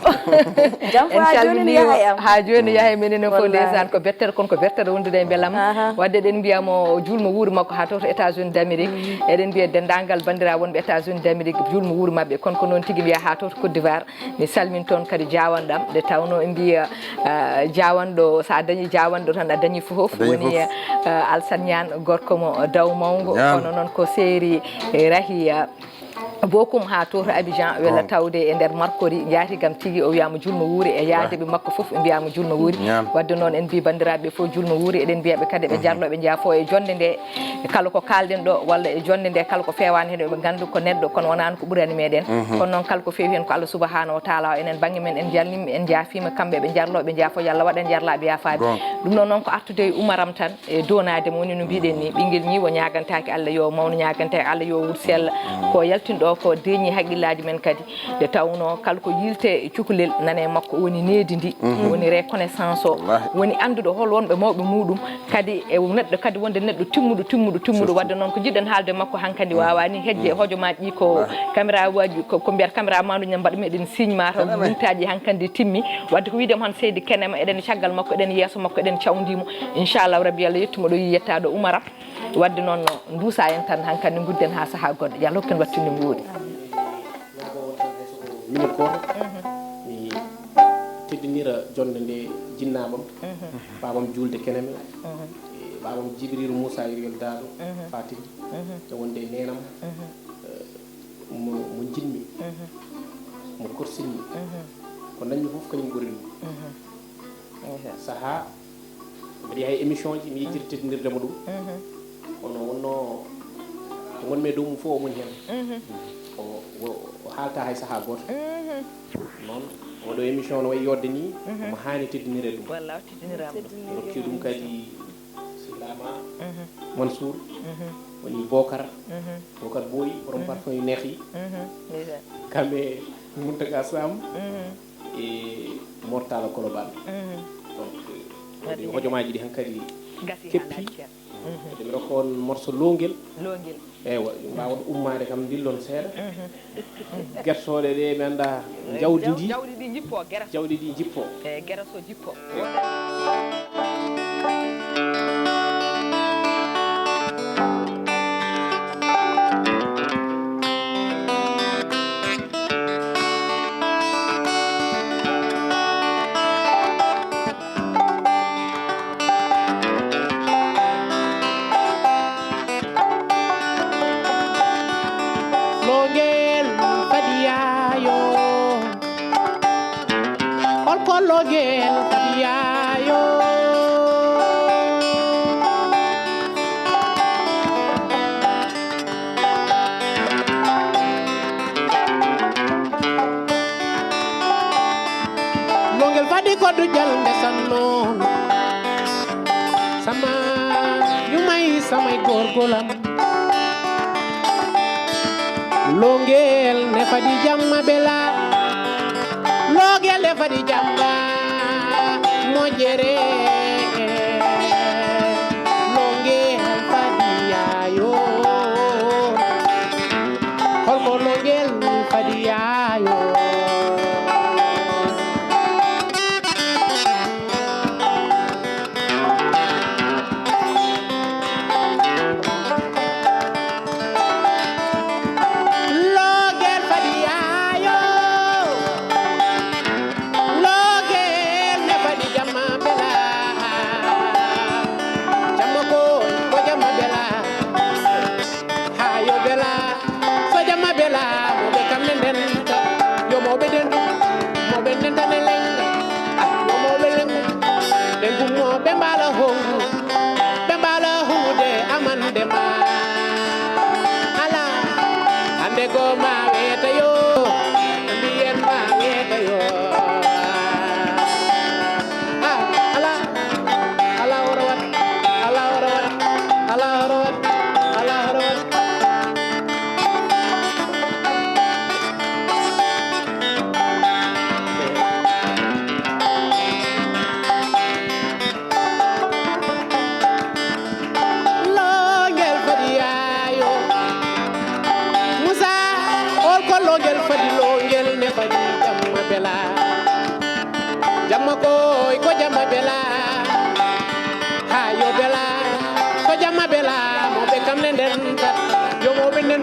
En calminiima haa jooni yaha e men enen fof ndeysaan ko bettere kono ko bettere wondude e mbelam. Waɗde eɗen mbiya mo juulmo wuuri makko haa to to États-Unis d'Amérique. Eɗen mbiya denndaangal banndiraaɓe wonɓe États-Unis d'Amérique juulmo wuuri maɓɓe kono ko noon tigi mbiya haa to to Côte d'Ivoire. Mi salmin toon kadi jaawanɗam, nde tawnoo ɓe mbiya, ah, jaawanɗo, so a dañii jaawanɗo tan, a dañii fof. Woni, ah, Alsan Ñaan, gorko mo Daw Mawngo, kono noon ko seeri, eh, Rahiya Bokum haa to to Abidjan, wella tawde e nder Markori, njaati kam tigi, o wiyaama juulmo wuuri e yaadiiɓe makko fof, ɓe mbiyaama juulmo wuuri. Waɗde noon en mbi banndiraaɓe fof juulmo wuuri, eɗen mbiya ɓe kadi ɓe jarlo, ɓe njaafo e jonnde nde. Kala ko kaalɗen ɗo walla e jonnde nde, kala ko feewaani heen, ɓe nganndu ko neɗɗo, kono wonaano ko ɓurani meɗen. Kono noon kala ko feewi heen ko Allah subahanahu wa taala o, enen bannge men en njalnima, en njaafiima, kamɓe ɓe njarlo, ɓe njaafo, yo Allah waɗ en jarlaaɓe yaafaaɓe. Ɗum ɗo noon ko artude e umaram tan, e doonaade mo, woni no mbiɗen ni, ɓinngel ñiiwo ñaagantaake Allah yo mawnu, ñaagantaake Allah yo wuur sella. Ko yaltin ɗo ko deeñi haqqillaaji men kadi. Nde tawnoo kala ko yiilte cukalel nana e makko, woni needi ndi, woni reconnaissance o, woni anndude hol wonɓe mawɓe muɗum, kadi e neɗɗo kadi wonde neɗɗo timmuɗo, timmuɗo, timmuɗo. Waɗde noon ko jiɗɗen haalde e makko hankadi waawaa ni hejje hojomaaji ɗi ko caméra waaji, ko, ko mbiyata caméra maandu ñam mbaɗa meɗen signe ma taw mintaaji hankadi timmi. Waɗde ko wiide mo han seydi Kenema, eɗen caggal makko, eɗen yeeso makko, eɗen cawndii mo. Inchallahu rabbi Allah yettu mo ɗo yi yetta ɗo umaram. Waɗde noon no nduusa en tan hankadi ngudden haa sahaa goɗɗo. Yo Allah hokku en wattinde nguuri. Minute gooto. Mi Teddinira jonnde nde jinnaabam, baabam juulde keneme, e baabam Jibriiru Muusaa Iriyol Daado Fatim, e wonde e neenam, eh, mo, mo njiɗmi, mo korsinmi, ko dañmi fof kañum ɓurirmi. Sahaa mbeɗa yaha e émission ji, mi yejjita teddinirde mo ɗum. Kono wonno ko ngonmi e dow mum fof, o moni heen. O, o, o haalta hay sahaa gooto. Noon, oɗo émission no wayi yodde ni, omo haani teddinire ɗum. Walla teddiniraama ɗum. Rokki ɗum kadi sehilaa ma Mansour, woni Bokar, Bokar Boy, borom parfum yu neex yi. Ndeysaan. Kamɓe Mountaga Sam e Mortala Kolobane. Donc, ɗi hojomaaji ɗi hankadi keppi. Eɗen rokka on morso longel. Longel. Eywa, mbaawa ɗo ummaade kam, ndillon seeɗa. Gertooɗe ɗe, mi anndaa, jawdi ndi. Jawdi ndi jippo, gera. Jawdi ndi jippo. E gera so jippo. Longel fadi yaayo. Holko longel fadi yaayo? Longel fadi ko dujal ndesan noon. Sama yumay samay gorgolam. Longel ne fadi jamma bela. Longel ne fadi jamma mojere. Longel fadi yaayo. Holko longel fadi yaayo? Logel fadi yaayo. Logel ne fadi jamma bela. Jamma ko, ko jamma bela. Ha yo bela. So jamma bela, mo ɓe kam ne ndenta. Yo mo ɓe dendu, mo ɓe dentane lenga. Ah, yo mo ɓe lengu. Lengu mo ɓe mbala hongu. Ɓe mbala hunde amande ma. Ala, hande go ma weta yo. Mbiyen ma weta yo. Ah, ala, ala oro wat, ala oro wat, ala oro wat, ala oro wat. Longel fadi yaayo. Musa, ol ko longel fadi, longel ne fadi jamma bela. Jamma koy ko jamma bela. Ha yo bela. Ko jamma bela. Mo ɓe kam ne nden tat. Yo mo ɓe nden.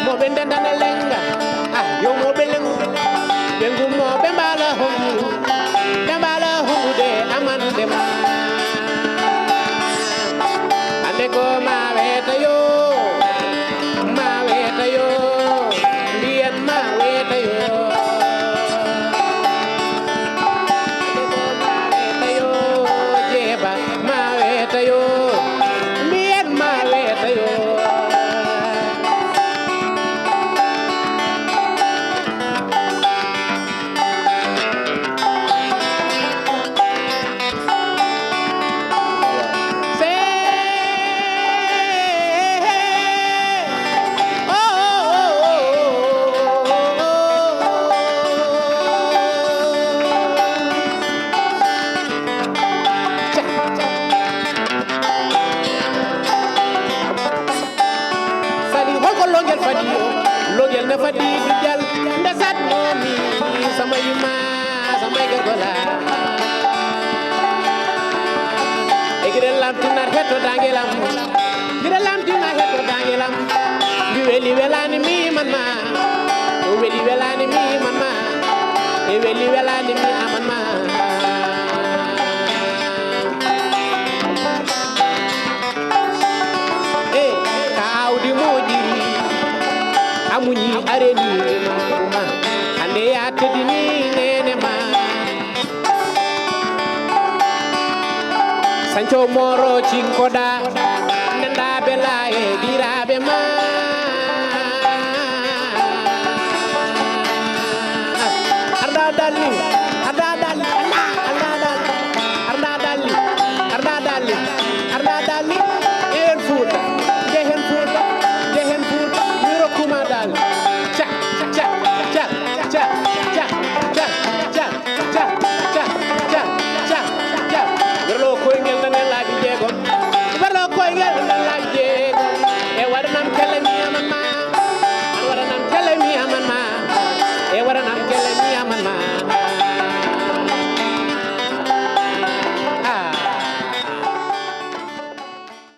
Mo ɓe nden dane lenga. Ah, yo mo ɓe lengu. Lengu mo ɓe mbala hongu. Ɓe mbala hongude amande ma. Ande ko ma weta yo. Ma weta yo. Mbiyen ma weta yo. Ande ko ma weta yo. Jeeba ma weta yo. Mbiyen ma weta yo. Sali holko longel fadi o? Longel ne fadi dujal nde satnomi sama yumma sama gagola. E gire lamtinar hetto dangelam. Gire lamtinar hetto dangelam. Mi weli welani mi man ma. O weli welani mi man ma. E weli welani mi aman ma. E ka awdi moƴi amuñi areni ma. Hande ya teddini nene ma. Sancho moro cinkoda nenda bela e dirabe ma.